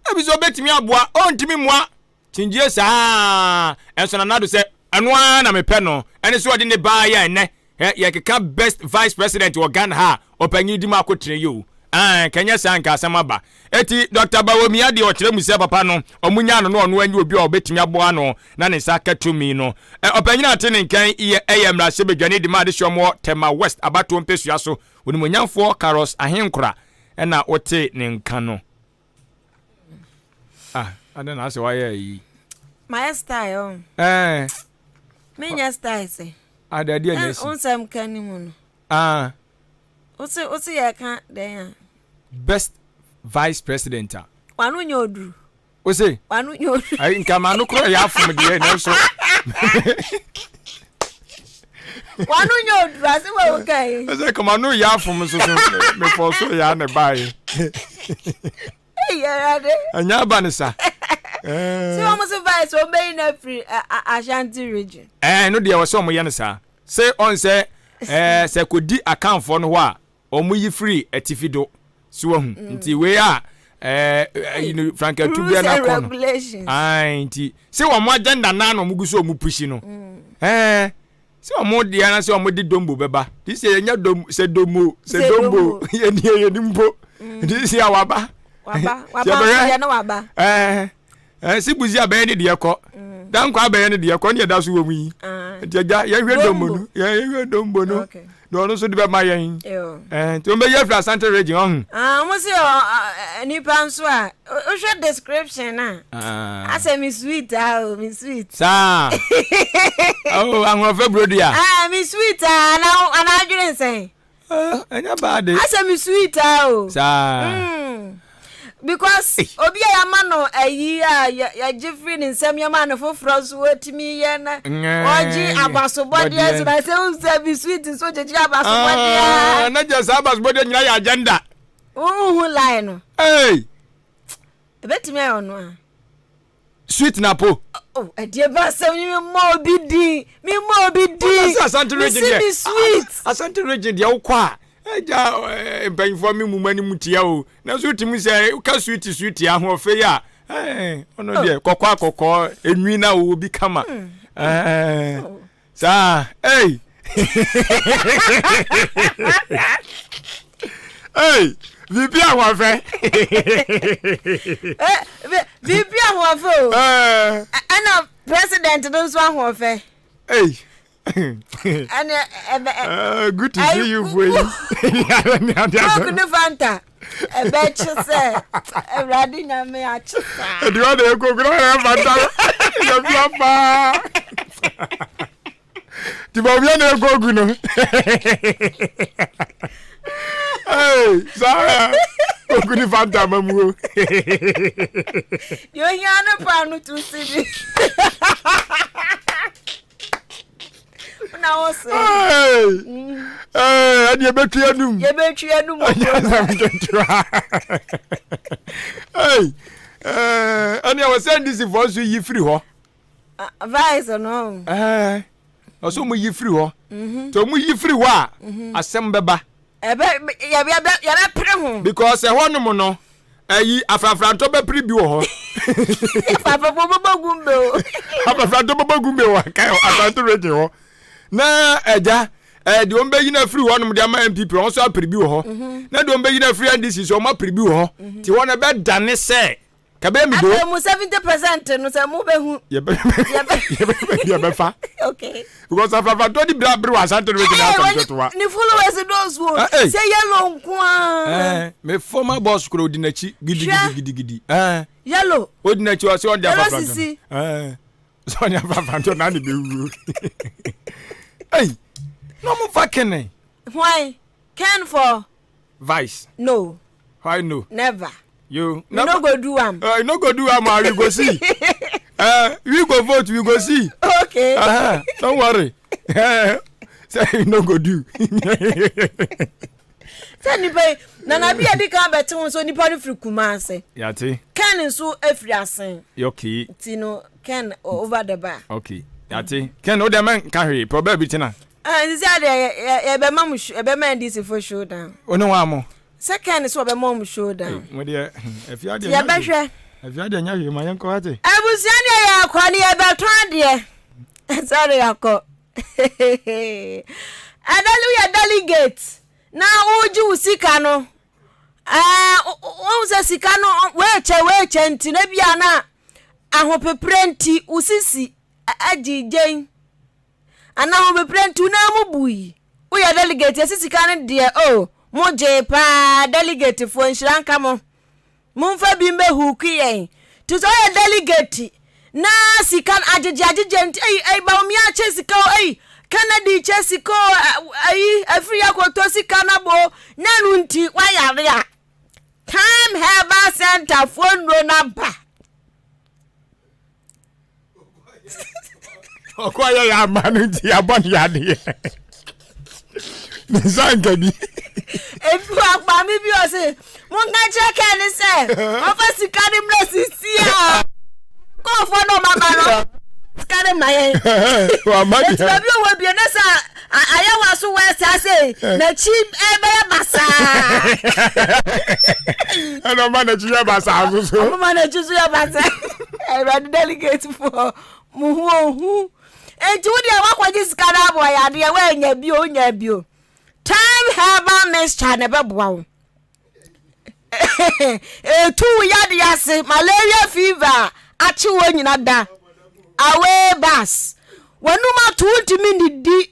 Speaker 1: Ebi sɛ ɔbɛtumi aboa, ɔntumi mmoa. Kyingyie saa nso Nana Addo sɛ ɛno ara na mepɛ no ɛne sɛ ɔde ne baa yɛ ɛnɛ yɛkeka best vice president wɔ Ghana ha a ɔpanyin di mu akotene yi o. Ae, kɛnyɛ saa nka asɛm aba. Eti Dɔkta Bawumia deɛ ɔkyerɛ mu sɛ papa no, ɔmo nyaa no na ɔno anyi obi a ɔbɛtumi aboa ano na ne nsa aka tumi no. Ɛ, ɔpanyin a ɔte ne nkan yɛ ɛyɛ mmarahyɛbadwani de ma adehyeɛ ɔmo wɔ Tema West abatoɔ mpesua so, Onimuonyamfoɔ Carlos Ahenkora ɛna wote ne nka no. Ah, adɛn na asɛ wayɛ ayi?
Speaker 2: Mayɛ style ɔn.
Speaker 1: Ɛɛ.
Speaker 2: Menyɛ style sɛ.
Speaker 1: Adadeɛ na esi.
Speaker 2: Nsɛm ka ni mu no.
Speaker 1: Ah.
Speaker 2: Wose wose yɛka dɛn a.
Speaker 1: Best vice president a.
Speaker 2: Wano nyɛ oduru.
Speaker 1: Wose.
Speaker 2: Wano nyɛ oduru.
Speaker 1: Ayi nka ma no kora yɛ afom deɛ nanso.
Speaker 2: Wano nyɛ oduru ase wɔ wo kan yi.
Speaker 1: Ɛsɛ kama no yɛ afom nso so mefɔ so yɛ ana baayɛ. Ɛnyɛ aba ne sa.
Speaker 2: Si wɔn so vice wɔn bɛyi na firi Ashanti region.
Speaker 1: Ɛɛ no deɛ wɔsɛ wɔn yɛ no saa. Se ɔn sɛ ɛɛ sɛ kɔdi Akanfoɔ no hɔ a wɔn yi firi atifi do so wahu mm. nti wei a ɛɛ ɛyi no frankatu bia na kɔ no ayi nti se wɔn agenda naa na wɔn gu so wɔn pusi no mm. ɛɛ sɛ wɔn deɛ na sɛ wɔn de dombo bɛba ti sɛ yɛnya dom sɛ dombo sɛ dombo yɛni yɛni mpo mm. nti sɛ waba
Speaker 2: waba waba
Speaker 1: ɛɛ. Eh, si buzi abɛyɛ ne deɛ kɔ mm. dankwa abɛyɛ ne deɛ kɔ ne ɛda so wɔ mu yi ah. nti agya yɛhwɛ dombo no yɛhwɛ dombo no na ɔno nso de bɛma yɛn eh, nti wɔn bɛyɛ afiri asante region ɔho.
Speaker 2: Ah, wɔn si nipa nso a wohwɛ description a ah. asɛ mi sweet ah o mi sweet.
Speaker 1: saa oh ahoɔfɛ burodi a.
Speaker 2: ah mi sweet ah ana ana adwene nsɛn.
Speaker 1: Ɛnyɛ bad de.
Speaker 2: Asɛ me sweet ah o.
Speaker 1: Saa. Mm.
Speaker 2: Because obi a yɛama no ayi a yɛgye firi ne nsam yɛma no foforɔ nso wɔtumi yɛ na ɔgye abasobɔdeɛ nso na sɛ wohu sɛ bi sweet nso gyegye abasobɔdeɛ.
Speaker 1: Ah, na gyɛ saa abasobɔdeɛ nyina yɛ agenda.
Speaker 2: Wohu line no.
Speaker 1: Hey.
Speaker 2: Ɛbɛtumi ayɛ ɔno a.
Speaker 1: Sweet na po.
Speaker 2: Oh, ɛdeɛ ba asɛm yi mi mɔ obi din mi mɔ obi din
Speaker 1: Asante region
Speaker 2: deɛ mi sweet.
Speaker 1: Asante region deɛ wokɔ a ɛgya eh, mpanyinfoɔ mi mu mu anim tia o nanso wotumi sɛ woka sweet sweet ahoɔfɛ yi a eh, ɔno deɛ oh. kɔkɔɔ akɔkɔɔ enwi na owó bi kama. Hmm. Eh, oh. Saa ei. Ei, biribi ahoɔfɛ.
Speaker 2: Eh, biribi ahoɔfɛ o. Eh. Ɛna president no nso ahoɔfɛ.
Speaker 1: Ei.
Speaker 2: Ɛna ɛbɛ.
Speaker 1: Eh, good to see you for yi.
Speaker 2: Coke ne Fanta. Ɛbɛkye sɛ Awurade Nyame akye saa.
Speaker 1: Ɛdi wa na eko kura yɛ fanta yɛ fia paa. Ti ba obi na eko gu no. Hey, saa ogu ni fanta ma mu o.
Speaker 2: Deɛ ohia no paa no tu si bi. na wo se
Speaker 1: ɛne yɛbɛtwi anum
Speaker 2: yɛbɛtwi anum
Speaker 1: asɛm ketewa ɛne ɛwɔ sɛ ndcfoɔ nso yi firi hɔ
Speaker 2: ah, vice no
Speaker 1: ɔsɛ ɔmo yi firi hɔ mhm. nti ɔmo yi firi hɔ a mhm. asɛm bɛba
Speaker 2: yɛbɛpere ho.
Speaker 1: Because ɛhɔ nom no ɛyi afrafrantɔ bɛpere bi wɔ hɔ.
Speaker 2: Afrafrantɔ bɛbɔ gumbe o.
Speaker 1: Afrafrantɔ bɛbɔ gumbe wɔ aka Asante region hɔ na ɛgya ɛɛ deɛ wɔn bɛyi no afiri hɔ nom de ama NPP wɔn nso apere bi wɔ hɔ mhm. na deɛ wɔn bɛyi no afiri NDC nso wɔn apere bi wɔ hɔ mhm. ti wɔn ɛbɛdane sɛ. Kɛbɛyɛ mi do.
Speaker 2: Afei mu 70% no sɛ mo bɛ hu.
Speaker 1: Yɛ bɛ yɛ bɛ yɛ bɛ fa.
Speaker 2: Okay.
Speaker 1: Because afrafrantɔ di bere abere wɔ asante no bɛ gyina asam sɛ toa.
Speaker 2: Ne followers dɔɔso o. Eh, eh. Sɛ yellow nko ara.
Speaker 1: Eh, me former boss kura odi n'akyi gidi gidi gidi gidi. Eh.
Speaker 2: Yellow.
Speaker 1: Odi n'akyi ɔsɛ ɔde afrafrantɔ.
Speaker 2: Yellow sisi.
Speaker 1: Eh. Sɛ ɔde afrafrantɔ na ne bɛ wuo. Ei. Na ɔmo fa kene.
Speaker 2: Why? Ken for.
Speaker 1: Vice.
Speaker 2: No.
Speaker 1: Why no?
Speaker 2: Never.
Speaker 1: You
Speaker 2: we no go do am.
Speaker 1: Uh, no go do am, uh, we go see. uh, we go vote, we go see.
Speaker 2: Okay.
Speaker 1: Uh -huh. Don't worry. Say you no go do.
Speaker 2: Sɛ nipa yi nana bi a di kan bɛte ho nso nipa no firi Kumase.
Speaker 1: Yate.
Speaker 2: Ken nso efiri Asen.
Speaker 1: Okay.
Speaker 2: Ti no Ken over the bar.
Speaker 1: Okay. Yate. Ken o de mɛ nka hwee pɛ ɔbaa bi tena.
Speaker 2: Ah, sisi adeɛ yɛ yɛ yɛbɛma mo yɛbɛma NDC fo showdown.
Speaker 1: O ne wɔn amo.
Speaker 2: Sɛ Ken sɛ ɔbɛma wɔn showdown.
Speaker 1: Mo deɛ afia deɛ
Speaker 2: yɛbɛhwɛ.
Speaker 1: Afia deɛ nya hwee ma yɛn kɔ ate.
Speaker 2: Abusua deɛ yɛkɔ ne yɛbɛtɔn adeɛ. Sɔre yɛakɔ. Ɛda no yɛ delegate na wogye wo sika no. Ɛɛ wohu sɛ sika no weekyɛ weekyɛ nti na bi a na ahopeprɛ nti wo sisi agye gyen anaa ahopeprɛ nti wo nan mu bui. Woyɛ delegate yɛsi sika no deɛ o oh, mo gyee paa delegate foɔ nhyira nka mo. Momfa bi mmɛhuuku yɛn. Nti sɛ ɔyɛ delegate na sika no agyegye agyegye nti eyi eyi Bawumia akyɛ sika o eyi Kennedy kyɛ sika o eyi afiri akɔtɔ sika no abo na ɛno nti wayare a Time Herbal Center foɔ nnuro no aba.
Speaker 1: Ɔkɔ yɛ yɛ ama no nti yɛabɔ no yadeɛ ne nsa nka bi.
Speaker 2: Ebi wɔ maame bi ɔse monka kyerɛ kɛn ne sɛ ɔfa sika ne mmerɛ sisi a kɔɔfoɔ na ɔmaba no sika ne ma yɛn. Eti baabi ɔwɔ bie ne sɛ ayɛ wɔ so wɔ ɛsɛ ase n'akyi ɛbɛyɛ basaa.
Speaker 1: Ɛna ɔma n'akyi yɛ basaa nso so.
Speaker 2: Ɔma n'akyi so yɛ basaa. Awurade delegate foɔ mo ho ohu enti wo deɛ woakɔgye sika no aboa yɛ adeɛ woanya bio wonya bio time herbal mixture na ɛbɛboa wo ɛtu wo yadeɛ ase malaria fever akye wɔ nyina da away bus w'anum ato wontumi nnidi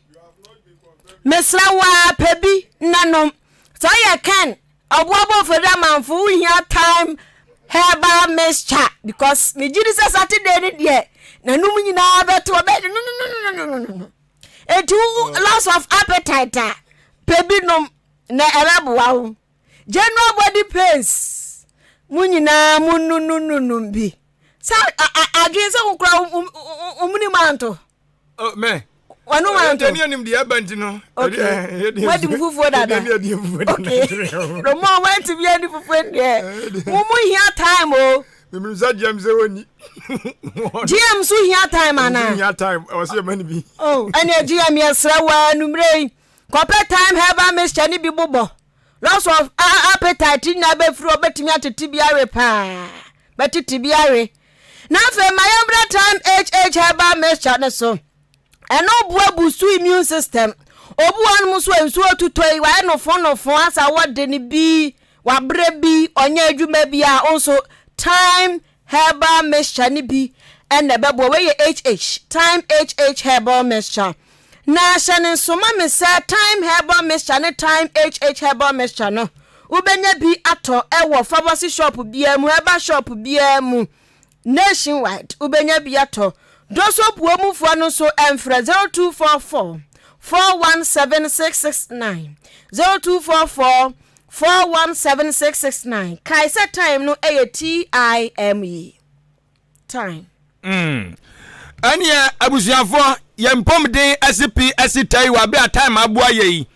Speaker 2: mesrɛ wo a pɛ bi nanom sɛ ɔyɛ ken Ɔboa bɔ fori amanfo wo hia time herbal mixture because me gyi di sɛ Saturday ni deɛ n'anum nyinaa bɛto ɔbɛ nononononono eti wo loss of appetite a pɛ bi nom na ɛbɛboa wo general body pains mo nyinaa mo nunununum bi sɛ adwene sɛ wo kura wo mu ni mu anto.
Speaker 1: Oh, me.
Speaker 2: Wano wanto.
Speaker 1: Ɛni anim deɛ ɛba nti no.
Speaker 2: Okay. Wadi mu fufuo dada. Okay. No mo wanti bi ani fufuo deɛ. Mo mu hia time o.
Speaker 1: Mímu sɛ GM sɛ wɔni.
Speaker 2: GM so hia time ana.
Speaker 1: Hia time ɛwɔ sɛ yɛ ma ni bi.
Speaker 2: Oh, ɛni GM yɛ srɛ wɔ anumere yi. Kɔpɛ time herbal mixture ni bi bobɔ. Loss of appetite nyinaa bɛfiri hɔ, bɛtumi atete bi awe paa, bɛtete bi awe. Na afei ma yɛmmra Time HH herbal mixture no so. Ɛno boa boost immune system. Obi wɔ hɔnom nso a nsuo tutɔ yi, wayɛ nofo nofo asa wɔde no bi, wabrɛ bi, ɔnyɛ adwuma bi a, wo nso Time Herbal mixture no bi na ɛbɛboa. Wei yɛ HH, Thyme HH Herbal Mixture. Na hyɛ no nso ma me sɛ Thyme Herbal Mixture ne Thyme HH Herbal Mixture no, wobɛnya bi atɔ wɔ pharmacy shop biara mu, herbal shop biara mu, nationwide, wobɛnya bi atɔ. Doso puo mufoɔ no nso mfrɛ 0244 417 669, 0244 417669 Kae sɛ time no yɛ T-I-M-E. Time.
Speaker 1: Mm. Ɛneɛ abusuafoɔ yɛn mpɔmuden asi pi asi tai wɔ abere a time aboa yɛ yi.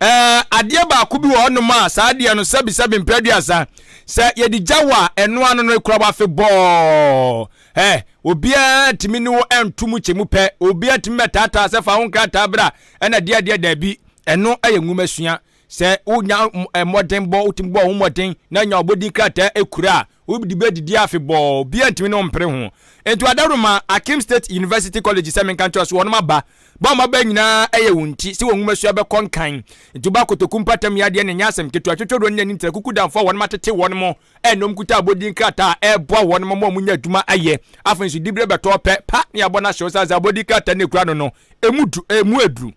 Speaker 1: Ɛɛ adeɛ baako bi wɔ hɔnom a saa adeɛ no sɛbi sɛbi mpɛ aduasa sɛ yɛde gya wɔ a ɛno ano no ekura wafe bɔɔ. Ɛ obiara ntumi ne wo ɛnto mu kyɛ mu pɛ obiara ntumi bɛtaataa sɛ fa wo nkrataa bra ɛna deɛ deɛ daabi ɛno ɛyɛ nwoma sua. Sɛ wonya mmɔdenbɔ, wotumi bɔ wo ho mmɔden na nya ɔbɔdin krataa kura a, wode bɛdidi afebɔɔ. Obiara ntumi ne wo mpere ho. Enti Adaworoma, Akim State University College sɛ menka nkyerɛ wo sɛ wɔnom aba. Ba a wɔaba nyinaa yɛ wo nti sɛ wɔn nwomasua bɛkɔ nkan. Enti woba kotoku mpatam yi adeɛ no nyɛ asɛm ketewa. Twotwoduro ne ani ntra kukudamfoɔ a wɔnom atete wɔnom a ɛnna wɔkuta abɔdin krataa a ɛreboa wɔnom ma wɔnya adwuma ayɛ. Afei nso diberɛ bɛtɔ pɛ, pa ne yɛabɔ no ahyɛ wo sane sɛ abɔdin krataa no ɛkura no no, Emu du, emu aduru.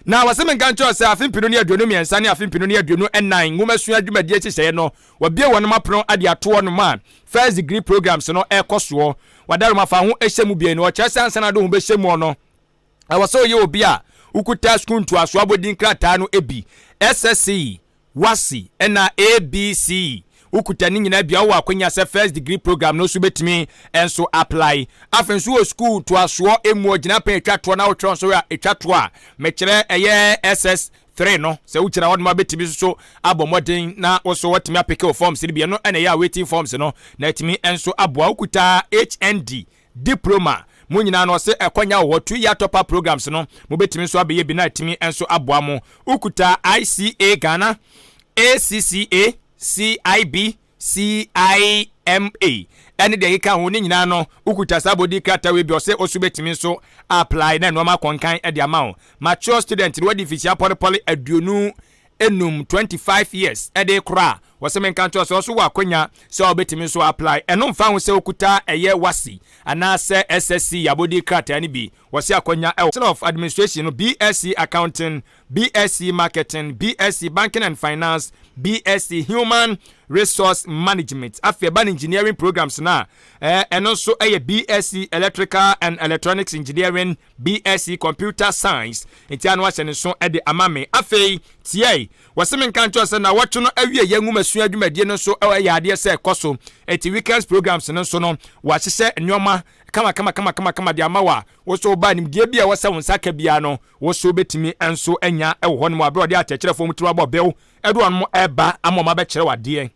Speaker 1: Na wɔse menka nkyerɛ wo sɛ afe mpenu ne 23 ne afe mpenu ne 24 nwomasua dwumadie nhyehyɛeɛ no, wɔabue wɔnom apono de ato hɔnom a First Degree Programs no rekɔ soɔ. Wadaroma fa ho hyɛ mu bio no, ɔkyerɛ sɛ ansa na wode wo ho bɛhyɛ muɔ no, ɛwɔ sɛ woyɛ obi a wokuta sukuu ntoasoɔ abɔdin krataa no bi, SSC, WASSCE ɛna ABC wokuta ne nyinaa bia wowɔ akwanya sɛ first degree program no nso bɛtumi nso apply. Afei nso wɔ school toasoɔ ɛmuɔ gyinapɛn ɛtwa toɔ na wotwerɛ nso a ɛtwa toɔ a mekyerɛ ɛyɛ SS3 no sɛ wogyina hɔ nom a bɛtumi nso so abɔ mmɔden na wo so watumi apeke wo forms no bi ɛno ɛna ɛyɛ awaiting forms no na atumi nso aboa. Wokuta HND Diploma, mo nyinaa no ɔse ɛkwanya wɔ hɔ, 2 year top up programs no mo bɛtumi nso abɛyɛ bi na atumi nso aboa mo. Wokuta ICA Ghana, ACCA, CIB, CIMA ɛne deɛ ɛkeka ho ne nyinaa no wokuta saa abɔdin krataa wei bi ɔse ɔso bɛtumi nso apply na nnoɔma akɔnkan de ama wo. Mature student no wadi mfikyia pɔlepɔle 25, 25 years ɛde korɔ a. Wɔse menka nkyerɛ wo sɛ wo nso wɔ akwanya sɛ wobɛtumi nso apply. Ɛno mfa ho sɛ wokuta ɛyɛ WASSCE anaasɛ SSC abɔdin krataa no bi. Wɔse akwanya ɛwɔ. Bachelor of Administration no, BSc Accounting, BSc Marketing, BSc Banking and Finance, BSc Human Resource Management. Afei ɛba no Engineering programs no a, ɛno nso ɛyɛ BSc Electrical and Electronics Engineering, BSc Computer Science. Nti ano ahyɛ ne nso de ama me. Afei tiae, wɔse menka nkyerɛ sɛ nnawɔtwe no awieɛ nwomasua dwumadie no nso ɛyɛ adeɛ sɛ ɛkɔ so. Enti weekends programs no nso no, wɔahyehyɛ nneɛma kama kama kama kama kama de ama wo a, wo nso woba nimdeɛ bi a ɛwɔ sɛ wo nsa ka biara no, wo nso wobɛtumi nso anya wɔ hɔnom wɔ aberɛ a wɔde akyerɛkyerɛfoɔ mu tiri abɔ bew de wɔn reba ama wɔn abɛkyerɛ wo adeɛ.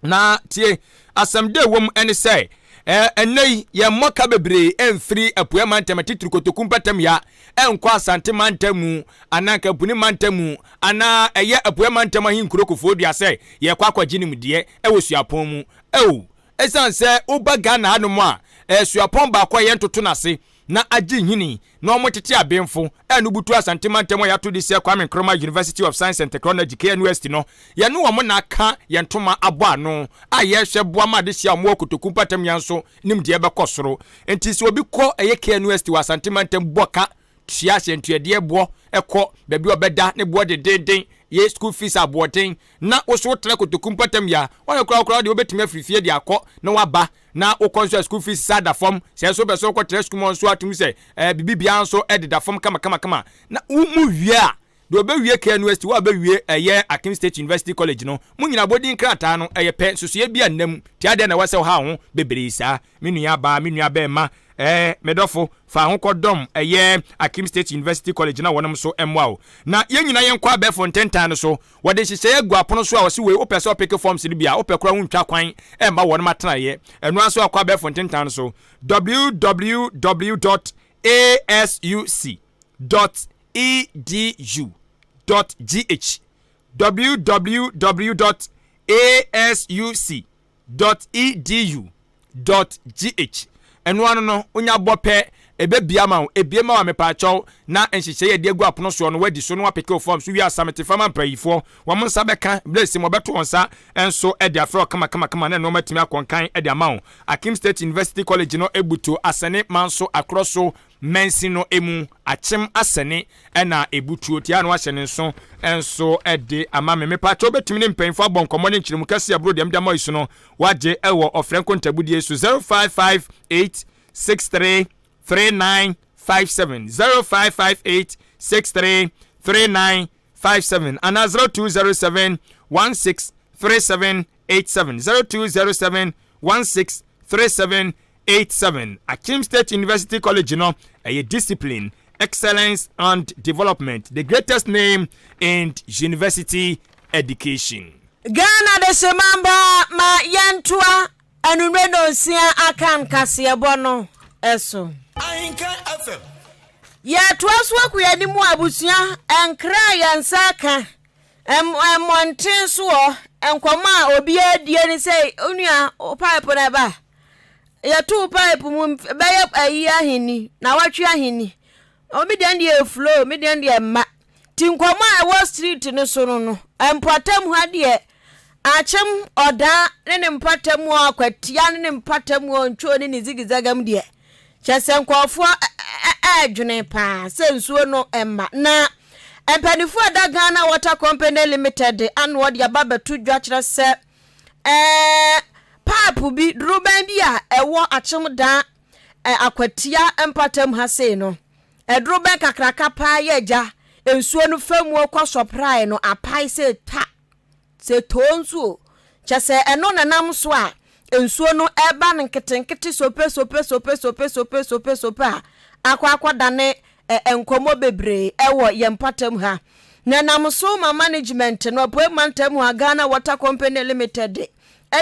Speaker 1: Na tie, asɛm da ɛwɔ mu ne sɛ, ɛnnɛ yi yɛmmɔ ka bebree mfiri Apueɛ mantam atitiri Kotoku mpɔtam ya nkɔ Asante mantam mu anaa Nkampuni mantam mu anaa ɛyɛ Apueɛ mantam ahenkuro Kofoɔ-Dua sɛ yɛrekɔ akɔgye nimdeɛ wɔ suapɔn mu. Ao, ɛsiane sɛ woba Ghana hanom a, suapɔn baako a yɛntoto no ase na agye nhini na wɔtete abenfo a no butu Asante mantam a yɛato din sɛ Kwame Nkrumah University of Science and Technology, KNUST, no, yɛne wɔn na aka yɛn ntoma abɔ ano a yɛrehwɛ boa ma adehye a wɔwɔ Kotoku mpɔtam yɛn nso nimdeɛ bɛkɔ soro. Enti sɛ obi kɔ ɛyɛ KNUST wɔ Asante mantam bɔ ka tua ahyɛntuadeɛ boɔ kɔ baabi a ɔbɛda ne boɔ dendeenden yɛ school fees aboɔden na wo so wotena Kotoku mpɔtam yi a, woayɛ koraa koraa deɛ wobɛtumi afiri fie de akɔ na woaba na wokɔ nso a school fees sa da fam, sɛ nso wopɛ sɛ wokɔtra sukuu mu nso atum sɛ eh, biribi biara nso deda fam kamakamakama na wo mu wie a, deɛ ɔbɛwie KNUST, wo a wobɛwie ɛyɛ Akim State University College no, mo nyinaa abɔdin krataa no ɛyɛ pɛ, nsusuiɛ bi anna mu, nti adɛn na ɛwɔ sɛ woha wo ho bebree saa? Me nua baa, me nua bɛɛma, eh, me dɔfo, fa ho kɔdɔm ɛyɛ Akim State University College na wɔnom nso mmoa wo. Na yɛn nyinaa yɛnkɔ abɛɛfo ntentan no so, Wɔde nhyehyɛeɛ agu apono so a wɔse wei wopɛ sɛ ɔpeke forms no bi a, wopɛ koraa wontwa kwan mma wɔnom atenaeɛ. Ɛno ara nso akɔ abɛɛfo ntentan no so www dot asuc dot edu dot gh www dot asuc dot edu dot gh Ɛno ano no, wonya bɔ pɛ, ɛbɛbue ama wo. Ɛbue ma wo a, mepaakyɛw, na nhyehyɛe a yɛde agu apono soɔ no, woadi so na woapeke wo fɔm so wie a, samete fa ma mpayifoɔ. Wɔn nsa bɛka, berɛ a ɛsɛ mu, wɔbɛto wɔn nsa nso de afrɛ wo kamakamakama na nnoɔma atumi akɔ nkan de ama wo. Akim State University College no butu Asɛne Manso Akorɔ so Mansin no mu, Akyem Asɛne na ɛbutuo tia na wahyɛ ne nso nso de ama me. Mepaakyɛw, wobɛtumi ne mpanyinfoɔ abɔ nkɔmmɔ ne nkyerɛmu kɛseɛ ɛboro deɛ mede ama yi so no Wagye wɔ ɔfrɛ nkontabudie so 0558 63 3957, 0558 63 3957 anaa 0207 16 3787, 0207 16 3787. Akyem State University College no, ɛyɛ discipline, excellence and development, the greatest name in university education.
Speaker 2: Ghana Dehyemamba ma yɛntoa anwummerɛ nnɔnsia Akan kaseɛbɔ no so.
Speaker 8: Ahenkan FM.
Speaker 2: Yɛtoa so akɔ yɛn anim a, abusua nkra a yɛn nsa aka mmɔnten soɔ, nkɔmmɔ a obiara die ne sɛ, onua, wo pipe no ɛba? Yɛto wo pipe mu bɛyɛ ayi ahenni, na wɔtwe ahenni. Obi deɛ deɛ flow, me deɛ deɛ mma. Nti nkɔmmɔ a ɛwɔ street no so no no, mpɔtam ha deɛ, Akyem Ɔdaa ne ne mpɔtam hɔ, Akwatia ne ne mpɔtam hɔ, Ntwoo ne ne zigizagam deɛ, kyerɛ sɛ nkurɔfoɔ ɛredwene paa sɛ nsuo no mma. Na mpanimfoɔ a ɛda Ghana Water Company Limited ano de aba abɛto dwa kyerɛ sɛ ɛɛ pipe bi, dorobɛn bi a ɛwɔ Akyem Daa Akwatia mpɔtam ha sei no, Ɛdoro bɛn kakraka paa yɛ agya nsuo no fa mu kɔ sɔprae no apae sɛ twa sɛ too nsuo kyɛ sɛ ɛno na nam so a nsuo no ɛba no nketenkete sope sope sope sope sope sope sope a akɔ akɔdane nkɔmmɔ bebree ɛwɔ yɛn mpɔtam ha na nam so ma management no Apuei Mantam ha Ghana Water Company Limited de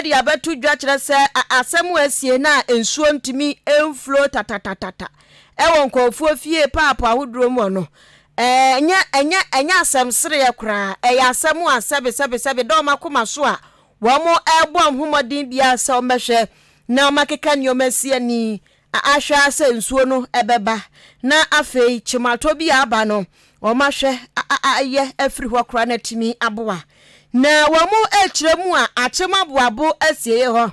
Speaker 2: de abɛto dwa kyerɛ sɛ asɛm a asie no a nsuo ntumi mflo tatatatata wɔ nkurɔfoɔ fie paapo ahodoɔ mu no, ɛnyɛ ɛnyɛ ɛnyɛ asɛm sereɛ koraa. Ɛyɛ asɛm a sɛbe sɛbe sɛbe da wɔn akoma so a wɔrebɔ wɔn ho mmɔden biara sɛ wɔbɛhwɛ na wɔakeka nneɛma asi ani ahwɛ ara sɛ nsuo no bɛba na afei kyematɔ bi a aba no wɔahwɛ ayɛ afiri hɔ koraa na atumi aboa. Na wɔn rekyerɛ mu a, akyem aboabo asieeɛ hɔ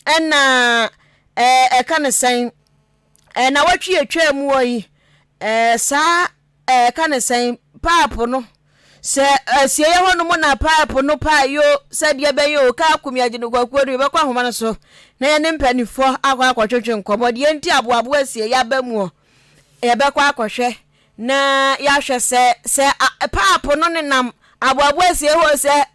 Speaker 2: ɛna ɛɛ ɛka ne sɛn ɛɛ nawɔtwe atwaa mu hɔ yi ɛɛ saa ɛɛ ɛka ne sɛn paapo no sɛ asieeɛ hɔ nom na paapo no paa yo sɛdeɛ ɛbɛyɛ o kaa kumi agye no kwakuo no yɛbɛkɔ ahoma no so na yɛne mpanimfoɔ akɔ akɔtwetwe nkɔmmɔ deɛ nti aboabo asieeɛ aba muɔ yɛbɛkɔ akɔhwɛ na yɛahwɛ sɛ sɛ paapo no nenam aboaboa asie hɔ sɛ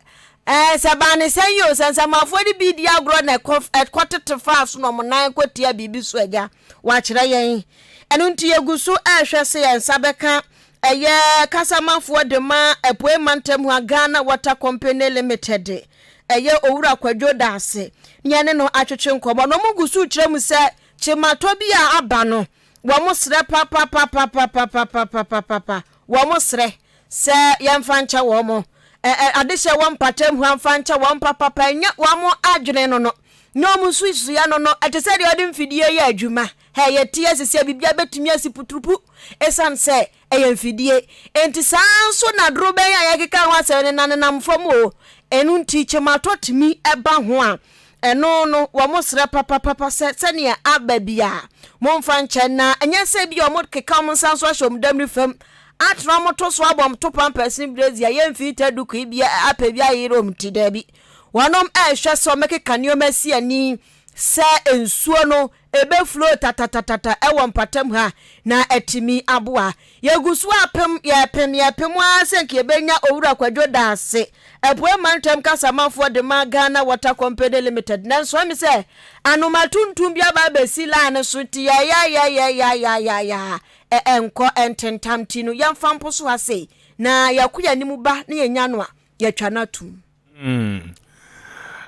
Speaker 2: ɛɛ sɛ baa ne sɛn yi o sɛ nsɛmmafoɔ no bi di agorɔ na ɛkɔ ɛkɔ tete faa so na wɔn nan kɔ tia biribi so agya wakyerɛ yɛn ɛno nti yɛgu so ɛrehwɛ sɛ yɛn nsa bɛka ɛyɛ kasamafoɔ de ma Apuei Mantam ha Ghana Water Company Limited ɛyɛ Owura Kwadwo Daase ne yɛne no atwetwe nkɔmmɔ na wɔn gu so kyerɛ mu sɛ kyematɔ bi a aba no Wɔn srɛ papapapapapapapapapa wɔn srɛ sɛ yɛnfa nkyɛ wɔn ɛ ɛ adehyɛ wɔ mpatam hɔ mfa nkyɛ wɔn papapa ɛnyɛ wɔn adwene no no nyɛ wɔn nsusuiɛ no no ɛte sɛ deɛ ɔde mfidie yɛ adwuma hɛ yɛte asisi a biribiara bɛtumi asi puturupu ɛsiane sɛ ɛyɛ mfidie enti saa nso na dorobɛn a yɛkeka ho asɛm no nanenam fam o ɛno nti kyematɔ tumi ɛba ho a Ɛno no, wɔsrɛ papapapa sɛ sɛnea aba biara, momfa nkyɛ, na ɛnyɛ sɛ ebia wɔkeka wɔn nsa nso ahyɛ wɔn damiri fam, atena wɔn to so abɔ wɔn to pampers ne brazier, yɛ mfii dukuu bi apɛ bi ayeyere wɔn ti. Daabi. Wɔnom rehwɛ sɛ wɔbɛkeka nneɛma asi ani sɛ nsuo no ɛbɛflow tatatatata ɛwɔ mpatam ha na atumi aboa. Yɛgu so apem, yɛpem, yɛpem ara sɛ nka yɛbɛnya Owura Kwadwo Daase, Apuei Mantam Kasamafoɔ de ma Ghana Water Company Limited. Nanso ɛme sɛ anoma tuntum bi aba abɛsi line no so nti yɛyɛyɛyɛyɛyɛyɛyɛ a ɛnkɔ ntentam nti no yɛmfa mpo so ha sei na yɛkɔ yɛn anim ba na yɛnya no a yɛatwa no atum.
Speaker 1: Hmm.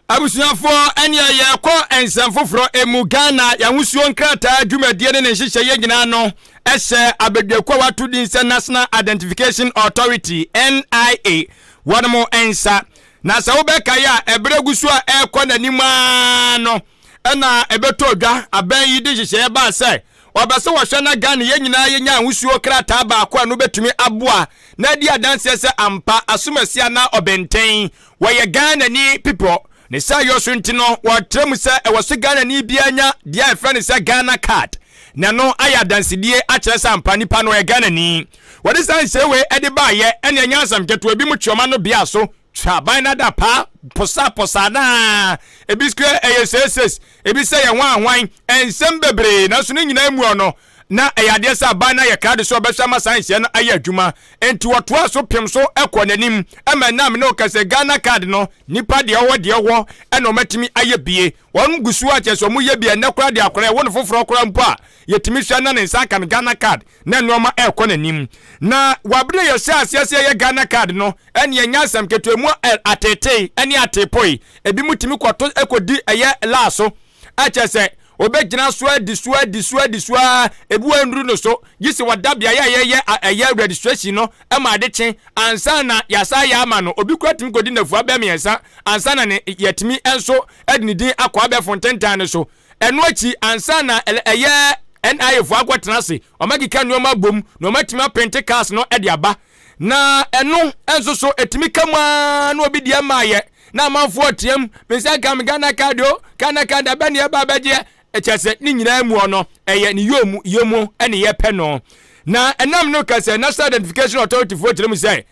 Speaker 1: Abusuafoɔ ɛneɛ yɛkɔ nsɛm foforɔ emu Ghana yɛahosuo nkrataa dwumadie ne ne nhyehyɛeɛ nyinaa no ɛhyɛ abadwakuo a wato din sɛ National Identification Authority NIA wɔn nsa na sɛ wobɛkae a ɛberɛ gu so a ɛrekɔ n'anim ara no ɛna ɛbɛtɔ dwa abɛn yi de nhyehyɛeɛ baa sɛ wɔpɛ sɛ wɔhwɛ na Ghana yɛn nyinaa yɛnya ahosuo krataa baako a ɛno bɛtumi aboa na adi adanseɛ sɛ ampa asomasi anaa ɔbɛntɛn wɔyɛ Ghanani pipɔ. Ne saa yɔ so nti no wɔtrɛ mu sɛ ɛwɔ sɛ Ghanani biara nya deɛ a ɛfrɛ no sɛ Ghana card na ɛno ayɛ adansedie akyerɛ sɛ ampa nipa no ɔyɛ Ghanani. Wɔde saa nhyɛe wei de baeɛ ɛne ɛnyɛ asɛm ketewa ebi mu twe ɔma no bea so twa aban no adapaa posaposa na ebi sɛ ɛyɛ seesees ebi sɛ yɛ hwan hwan nsɛm bebree nanso ne nyinaa mu no na ɛyɛ adeɛ sɛ aban no ayɛ krado sɛ ɔbɛhwɛ ama saa nhyɛ no ayɛ adwuma nti wɔtoa so pem so kɔ n'anim ɛma ɛnam ne ɔka sɛ Ghana card no nipa deɛ ɔwɔ deɛ ɔwɔ ɛna ɔmatumi ayɛ bie wɔn gu so akyɛ sɛ ɔmo yɛ bi ɛnɛ koraa deɛ akora ɛwɔ no foforɔ koraa mpo a yɛtumi hwɛ na ne nsa aka no Ghana card na nnoɔma ɛrekɔ n'anim. Na wɔ abere a yɛhyɛ aseɛ sɛ yɛyɛ Ghana card no, ɛne ɛnyɛ asɛm ketewa, emu ateetee ɛne ateepoe, ebi mu tumi kɔto ɛkɔdi ɛyɛ laa so, ɛkyɛ sɛ obɛgyina so adi so adi so adi so ara, ebi wɔ nnuru no so, gye sɛ wɔda beaeɛ a yɛyɛ ɛyɛ registration no ma ade kye ansa na yɛasa ayɛ ama no. Obi kura tumi kɔdi nnafua bɛɛ mmiɛnsa ansa na ne yɛtumi nso de ne din akɔ abɛɛfo ntentan no so. Ɛno akyi, ansa na ɛyɛ NIA foɔ akɔtena ase, wɔakeka nneɛma abom na wɔatumi aprente cars no de aba. Na ɛno nso so, ɛtumi ka mu ara na obi deɛ mmaayɛ na amanfoɔ team, me nsa nka me Ghana card o, Ghana card abɛ ne ɛba abɛgyeɛ. Ɛkyɛ sɛ ne nyinaa mu no, ɛyɛ ne yom yɛ mu ne yɛpɛ no. Na ɛnam no ka sɛ National Identification Authority foɔ kyerɛ mu sɛ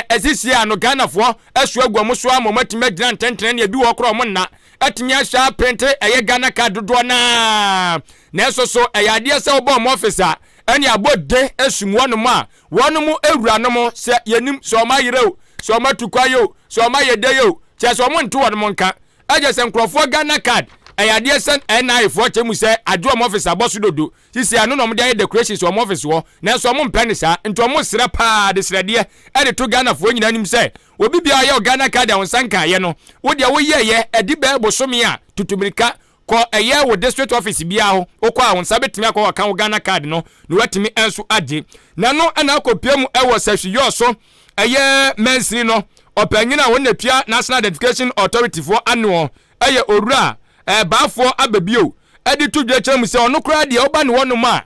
Speaker 1: ɛsisi a no Ghanafoɔ asu agu wɔn so ama wɔatumi agyina ntɛntɛn ne ebi wɔ korɔ wɔn nna atumi ahyɛ aprente ɛyɛ Ghana card dodoɔ naa nanso so ɛyɛ adeɛ sɛ wobɔ wɔn office a ɛne abɔ de esum wɔnom a wɔnom awuranom sɛ yɛnim sɛ wɔn ayerɛ o sɛ wɔn atu kwaeɛ o sɛ wɔn ayɛ dɛ o kyerɛ sɛ wɔn nto wɔnom nka ɛkyɛ sɛ nkurɔfoɔ Ghana card ɛyɛ adeɛ sɛ NIA foɔ kyɛ mu sɛ adwo wɔn office abɔ so dodo Sisi ano na wɔde ayɛ decorations wɔ wɔn office hɔ nanso wɔn mpɛ ne saa nti wɔn srɛ paa de srɛdeɛ de to Ghanafoɔ nyinaa anim sɛ obi biara ɔyɛ wo Ghana card a wo nsa nkaeɛ no wo deɛ wo yɛɛyɛ ɛdi bɛyɛ bosome a tutu mirika kɔ ɛyɛ wo district office biara hɔ wokɔ a wo nsa bɛtumi akɔ akɔka wo Ghana card no na watumi nso agye na no ɛna akɔpie mu ɛwɔ sɛhwiyɔɔ so ɛyɛ mansini no ɔpanyin a wɔn na tua National Identification Authority foɔ anoɔ ɛyɛ owura ɛbaafoɔ abɛbio de to dwa kyerɛ mu sɛ ɔno koraa deɛ woba ne hɔnom a,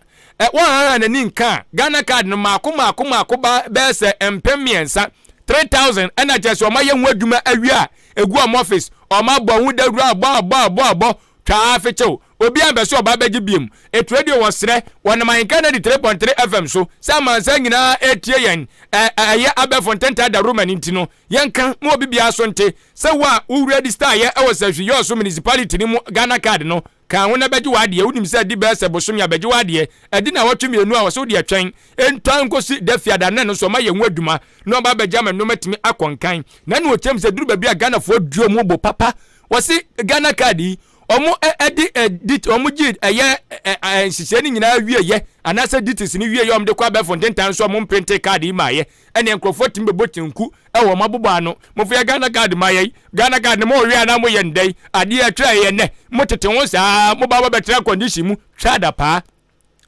Speaker 1: wɔnhanhan n'ani nka a, Ghana card no mmaako mmaako mmaako ba bɛyɛ sɛ 3000, 3000 ɛna kyerɛ sɛ wɔayɛ ho adwuma awie a ɛgu wɔn office, wɔn abɔ ho dawuro abɔ abɔ abɔ abɔ twaa fekyew. Obiara mpɛ sɛ ɔba abɛgye biom. Etu radio wɔ serɛ, wɔnam Ahenka 93.3 FM so sɛ amansan nyinaa retie yɛn. Ɛ, ɛyɛ abɛɛfo ntentan dawuroma no nti no, yɛnka ma obi biara so nte sɛ wo a wo registaeɛ wɔ Sahwi Yɔɔso Municipality no mu Ghana card no, ka ho na bɛgye w'adeɛ. Wonim sɛ adi bɛyɛ sɛ bosome a bɛgye w'adeɛ. Adi nnawɔtwe mmienu a wɔse wode atwɛn. Ɛntwa nkɔsi da fiada na ɛno nso ɔma yɛn ho adwuma na ɔba abɛgye ama nnoɔma atumi akɔ nkan. Na ɛna ɔkyerɛ mu sɛ duru baabi a Ghanafoɔ dua wɔn bo papa. Wɔse Ghana card yi, wɔn de di wɔn gye ɛyɛ nhyehyɛe no nyinaa wieɛ anaasɛ details no wieɛ wɔn de kɔ abɛɛfo ntentan so wɔn mprinte card yi maayɛ ɛne nkurɔfoɔ tumi bɛbɔ kyenku ɛwɔ wɔn abobɔ ano mofo yɛ Ghana card ma yɛn Ghana card no mo we anaa mo yɛ ndɛn adeɛ ɛtwerɛ yɛ nnɛ mo tete ho saa mo ba bɛbɛtra condition mu twa adapaa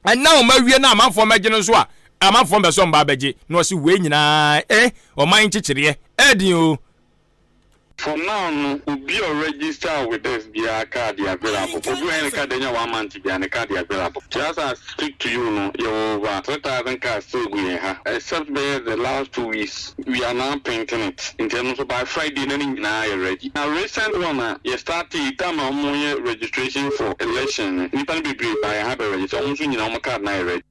Speaker 1: ɛna wɔn awie na amanfoɔ mɛgye no nso a amanfoɔ mbɛ sɛ wɔn ba abɛgye na ɔsi wei nyinaa eh ɔman nkyekyereɛ ɛɛdin o.
Speaker 8: For now no obi a ɔregister with us biara card yɛ available. Obi a ɔyɛ ne card anya one month biara ne card yɛ available. Nti as I speak to you no yɛwɔ over 3000 cards still gu yɛn ha except bɛyɛ the last 2 weeks we are now printing it nti ɛno nso by Friday na ne nyinaa yɛ ready. Na recent one a yɛ startee time a wɔyɛ registration for election no nnipa no bebree baa yɛn ha bɛ register wɔn nso nyinaa wɔn card no ayɛ ready.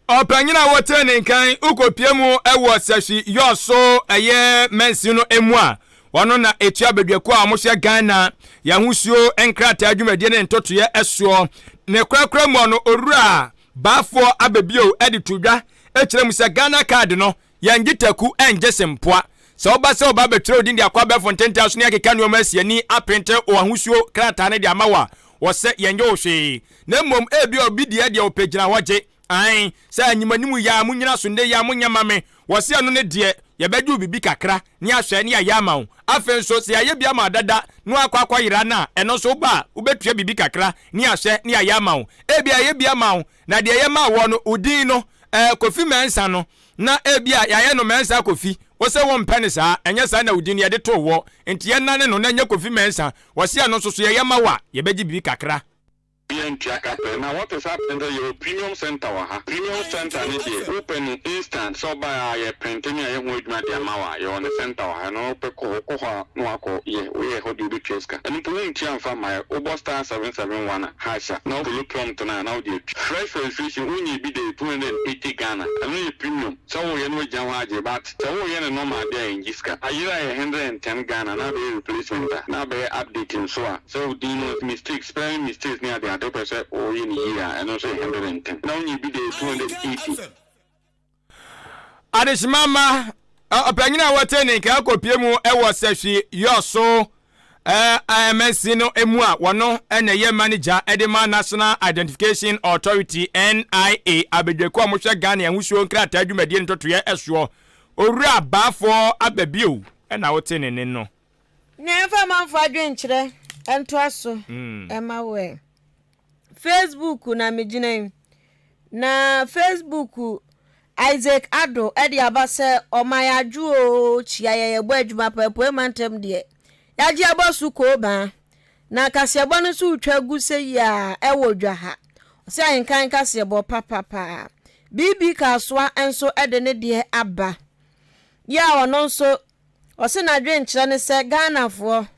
Speaker 1: Ɔpanyin a wɔtee ne nkan wokɔpie mu wɔ Sahwi Yɔso ɛyɛ mansin no mu a ɔno na ɛtua badwakuo a wɔhyɛ Ghana yɛahosuo nkrataa dwumadie ne ntotoeɛ soɔ. Ne korakora mu no, Owura Baafoɔ Abɛbio de to dwa kyerɛ mu sɛ Ghana card no yɛngye taku ɛngye sempoa. Sɛ woba sɛ woba abɛtwerɛ wo din de akɔ abɛɛfo ntentan so ne akeka nneɛma asi ani aprente wo ahosuo krataa no de ama wo a, wɔsɛ yɛnyɛ wo hwee. Na mmom ebia obi deɛ deɛ ɔpɛ gyina hɔ gye. Ae, sɛ animanimu yi ara monnyina so nnɛ yi ara monyɛ mma me. Wɔse ɛno ne deɛ, yɛbɛgye wo biribi kakra ne ahwɛ ne yɛayɛ ama wo. Afei nso sɛ yɛayɛ bi ama wo dada na woakɔ akɔyera no a, ɛno nso woba a wobɛtua biribi kakra ne ahwɛ ne yɛayɛ ama wo. Ebia yɛayɛ bi ama wo na deɛ yɛmaa woɔ no, wo din no, ɛɛ Kofi Mensah no, na ebia yɛayɛ no Mensah Kofi, wo se wompɛ no saa, ɛnyɛ saa na wo din no yɛde too woɔ, nti yɛnnane no na ɛnyɛ Kofi Mensah. Wɔse ɛno nso so yɛyɛ ma wo a, yɛbɛgye biribi kakra.
Speaker 8: Yɛntua ka pɛ. Na what is happening sɛ yɛwɔ premium center wɔ ha. Premium center no deɛ wopɛ no instant sɛ wobaeɛ a yɛ printe ne ayɛ ho adwuma de ama wo a, yɛwɔ ne center wɔ ha. Ɛno wopɛ kɔ hɔ, wokɔ hɔ a na wakɔ yɛ, woyɛ hɔ deɛ wobɛtua sika. Ɛno mpo wontua mfa mmaeɛ, wobɔ star 771 a hash a na wo follow prompt no a na wode atua. Fresh registration wonyɛ bi da yɛ 280 Ghana, ɛno yɛ premium. Sɛ woyɛ na wagyina hɔ agye but sɛ woyɛ no normal deɛ a ɛngye sika. Ayera yɛ 110 Ghana na abɛyɛ replacement a na abɛyɛ update nso a sɛ wo din no mistake spelling mistakes ne ade ade wopɛ sɛ woyɛ no yie a ɛno nso yɛ 110 na wonyɛ bi deɛ yɛ 280.
Speaker 1: Adehyema mma, ɔpanyin a wɔte ne nka akɔpie mu wɔ Sahwi Yɔso MNC no mu a wɔno na ɛyɛ manager de ma National Identification Authority, NIA, abadwakuo a wɔhwɛ Ghana ahosuo nkrataa dwumadie ntotoeɛ soɔ, Owura Baafoɔ Ababio na wote ne nne no.
Speaker 2: Nea ɛmfa amanfoɔ adwenkyerɛ ntoa so mma wo ɛ. Facebook na megyina yi, na Facebook Isaac Addo de aba sɛ ɔma yɛadwo oo, kyia yɛ yɛbɔ adwuma pa apuei mantam deɛ yɛagye abɔ so koobaa na kaseɛbɔ no nso retwa gu sɛ yi a ɛwɔ dwa ha. Ɔsɛ ahenkan kaseɛbɔ papapaa. BB Kasoa nso de ne deɛ aba. Yɛ a ɔno nso ɔse n'adwenkyerɛ ne sɛ Ghanafoɔ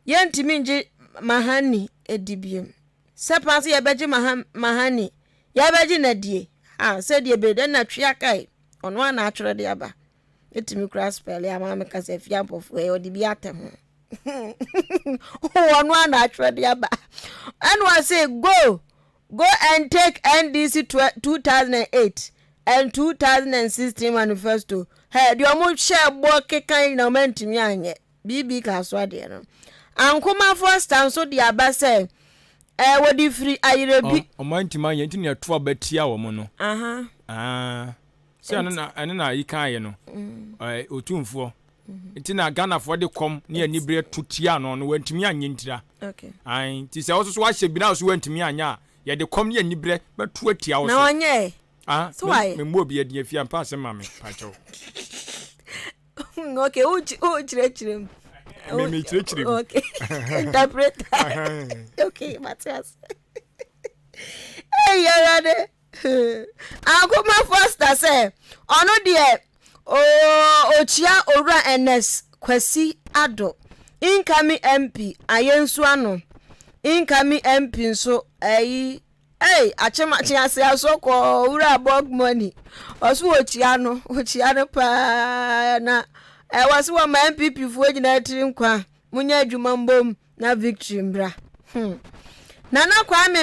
Speaker 2: Yɛntumi ngye Mahani di biom. Sɛ paa sɛ yɛbɛgye Maha Mahani, yɛbɛgye no adie. Ah, sɛdeɛ bɛ dɛn na twea kae. Ɔno ara na atwerɛ de aba. Ɛtumi kura spɛle ama me kasa fie ampɔfoɔ ɛ, ɔde bi atɛ ho. Ɔno ara na atwerɛ de aba. Ɛna ɔse go, go and take NDC 2008 and 2016 manifesto. Hɛ, deɛ ɔmo hyɛ bɔ keka nyina ɔmo antumi anyɛ. BB Kasoa deɛ no, Ankoma Foster nso de aba sɛ, ɛɛ wɔde firi Ayerɛbi.
Speaker 1: Wɔn antumi anyɛ nti na ɛto aba tia wɔn no. Aha. Ah. Sɛ ɛno na ɛno na yi kan yɛ no. Mm. Ɛɛ otumfoɔ. Mm-hmm. Nti na Ghanafoɔ de kɔm ne anibere to tia no no wɔntumi anyɛ ntira. Okay. Ayi nti sɛ wɔsoso ahyɛ bi na wɔso wɔntumi anyɛ a yɛde kɔm ne anibere bɛto atia wo so.
Speaker 2: Na ɔnyɛ.
Speaker 1: Ah. So wayɛ. Me mu obi adi afia mpa asɛm ma me pakyɛw.
Speaker 2: okay wo kyerɛkyerɛ mu
Speaker 1: me kyerɛkyerɛ mu
Speaker 2: okay interpreter okay mate ase ɛyi awurade akoma foster sɛ ɔno deɛ. Ɔkyia Owura Ernest Kwasi Addo, incoming MP Ayensuano, incoming MP nso ɛyi ei Akyemakye ase asɔkɔ Owura Bog Money, ɔso ɔkyia no, ɔkyia no paa na ɛwɔ se wɔma NPP foɔ nyinaa tiri nkwa, monyɛ adwuma mbom na victory mbra. Hmm. Nana Kwame.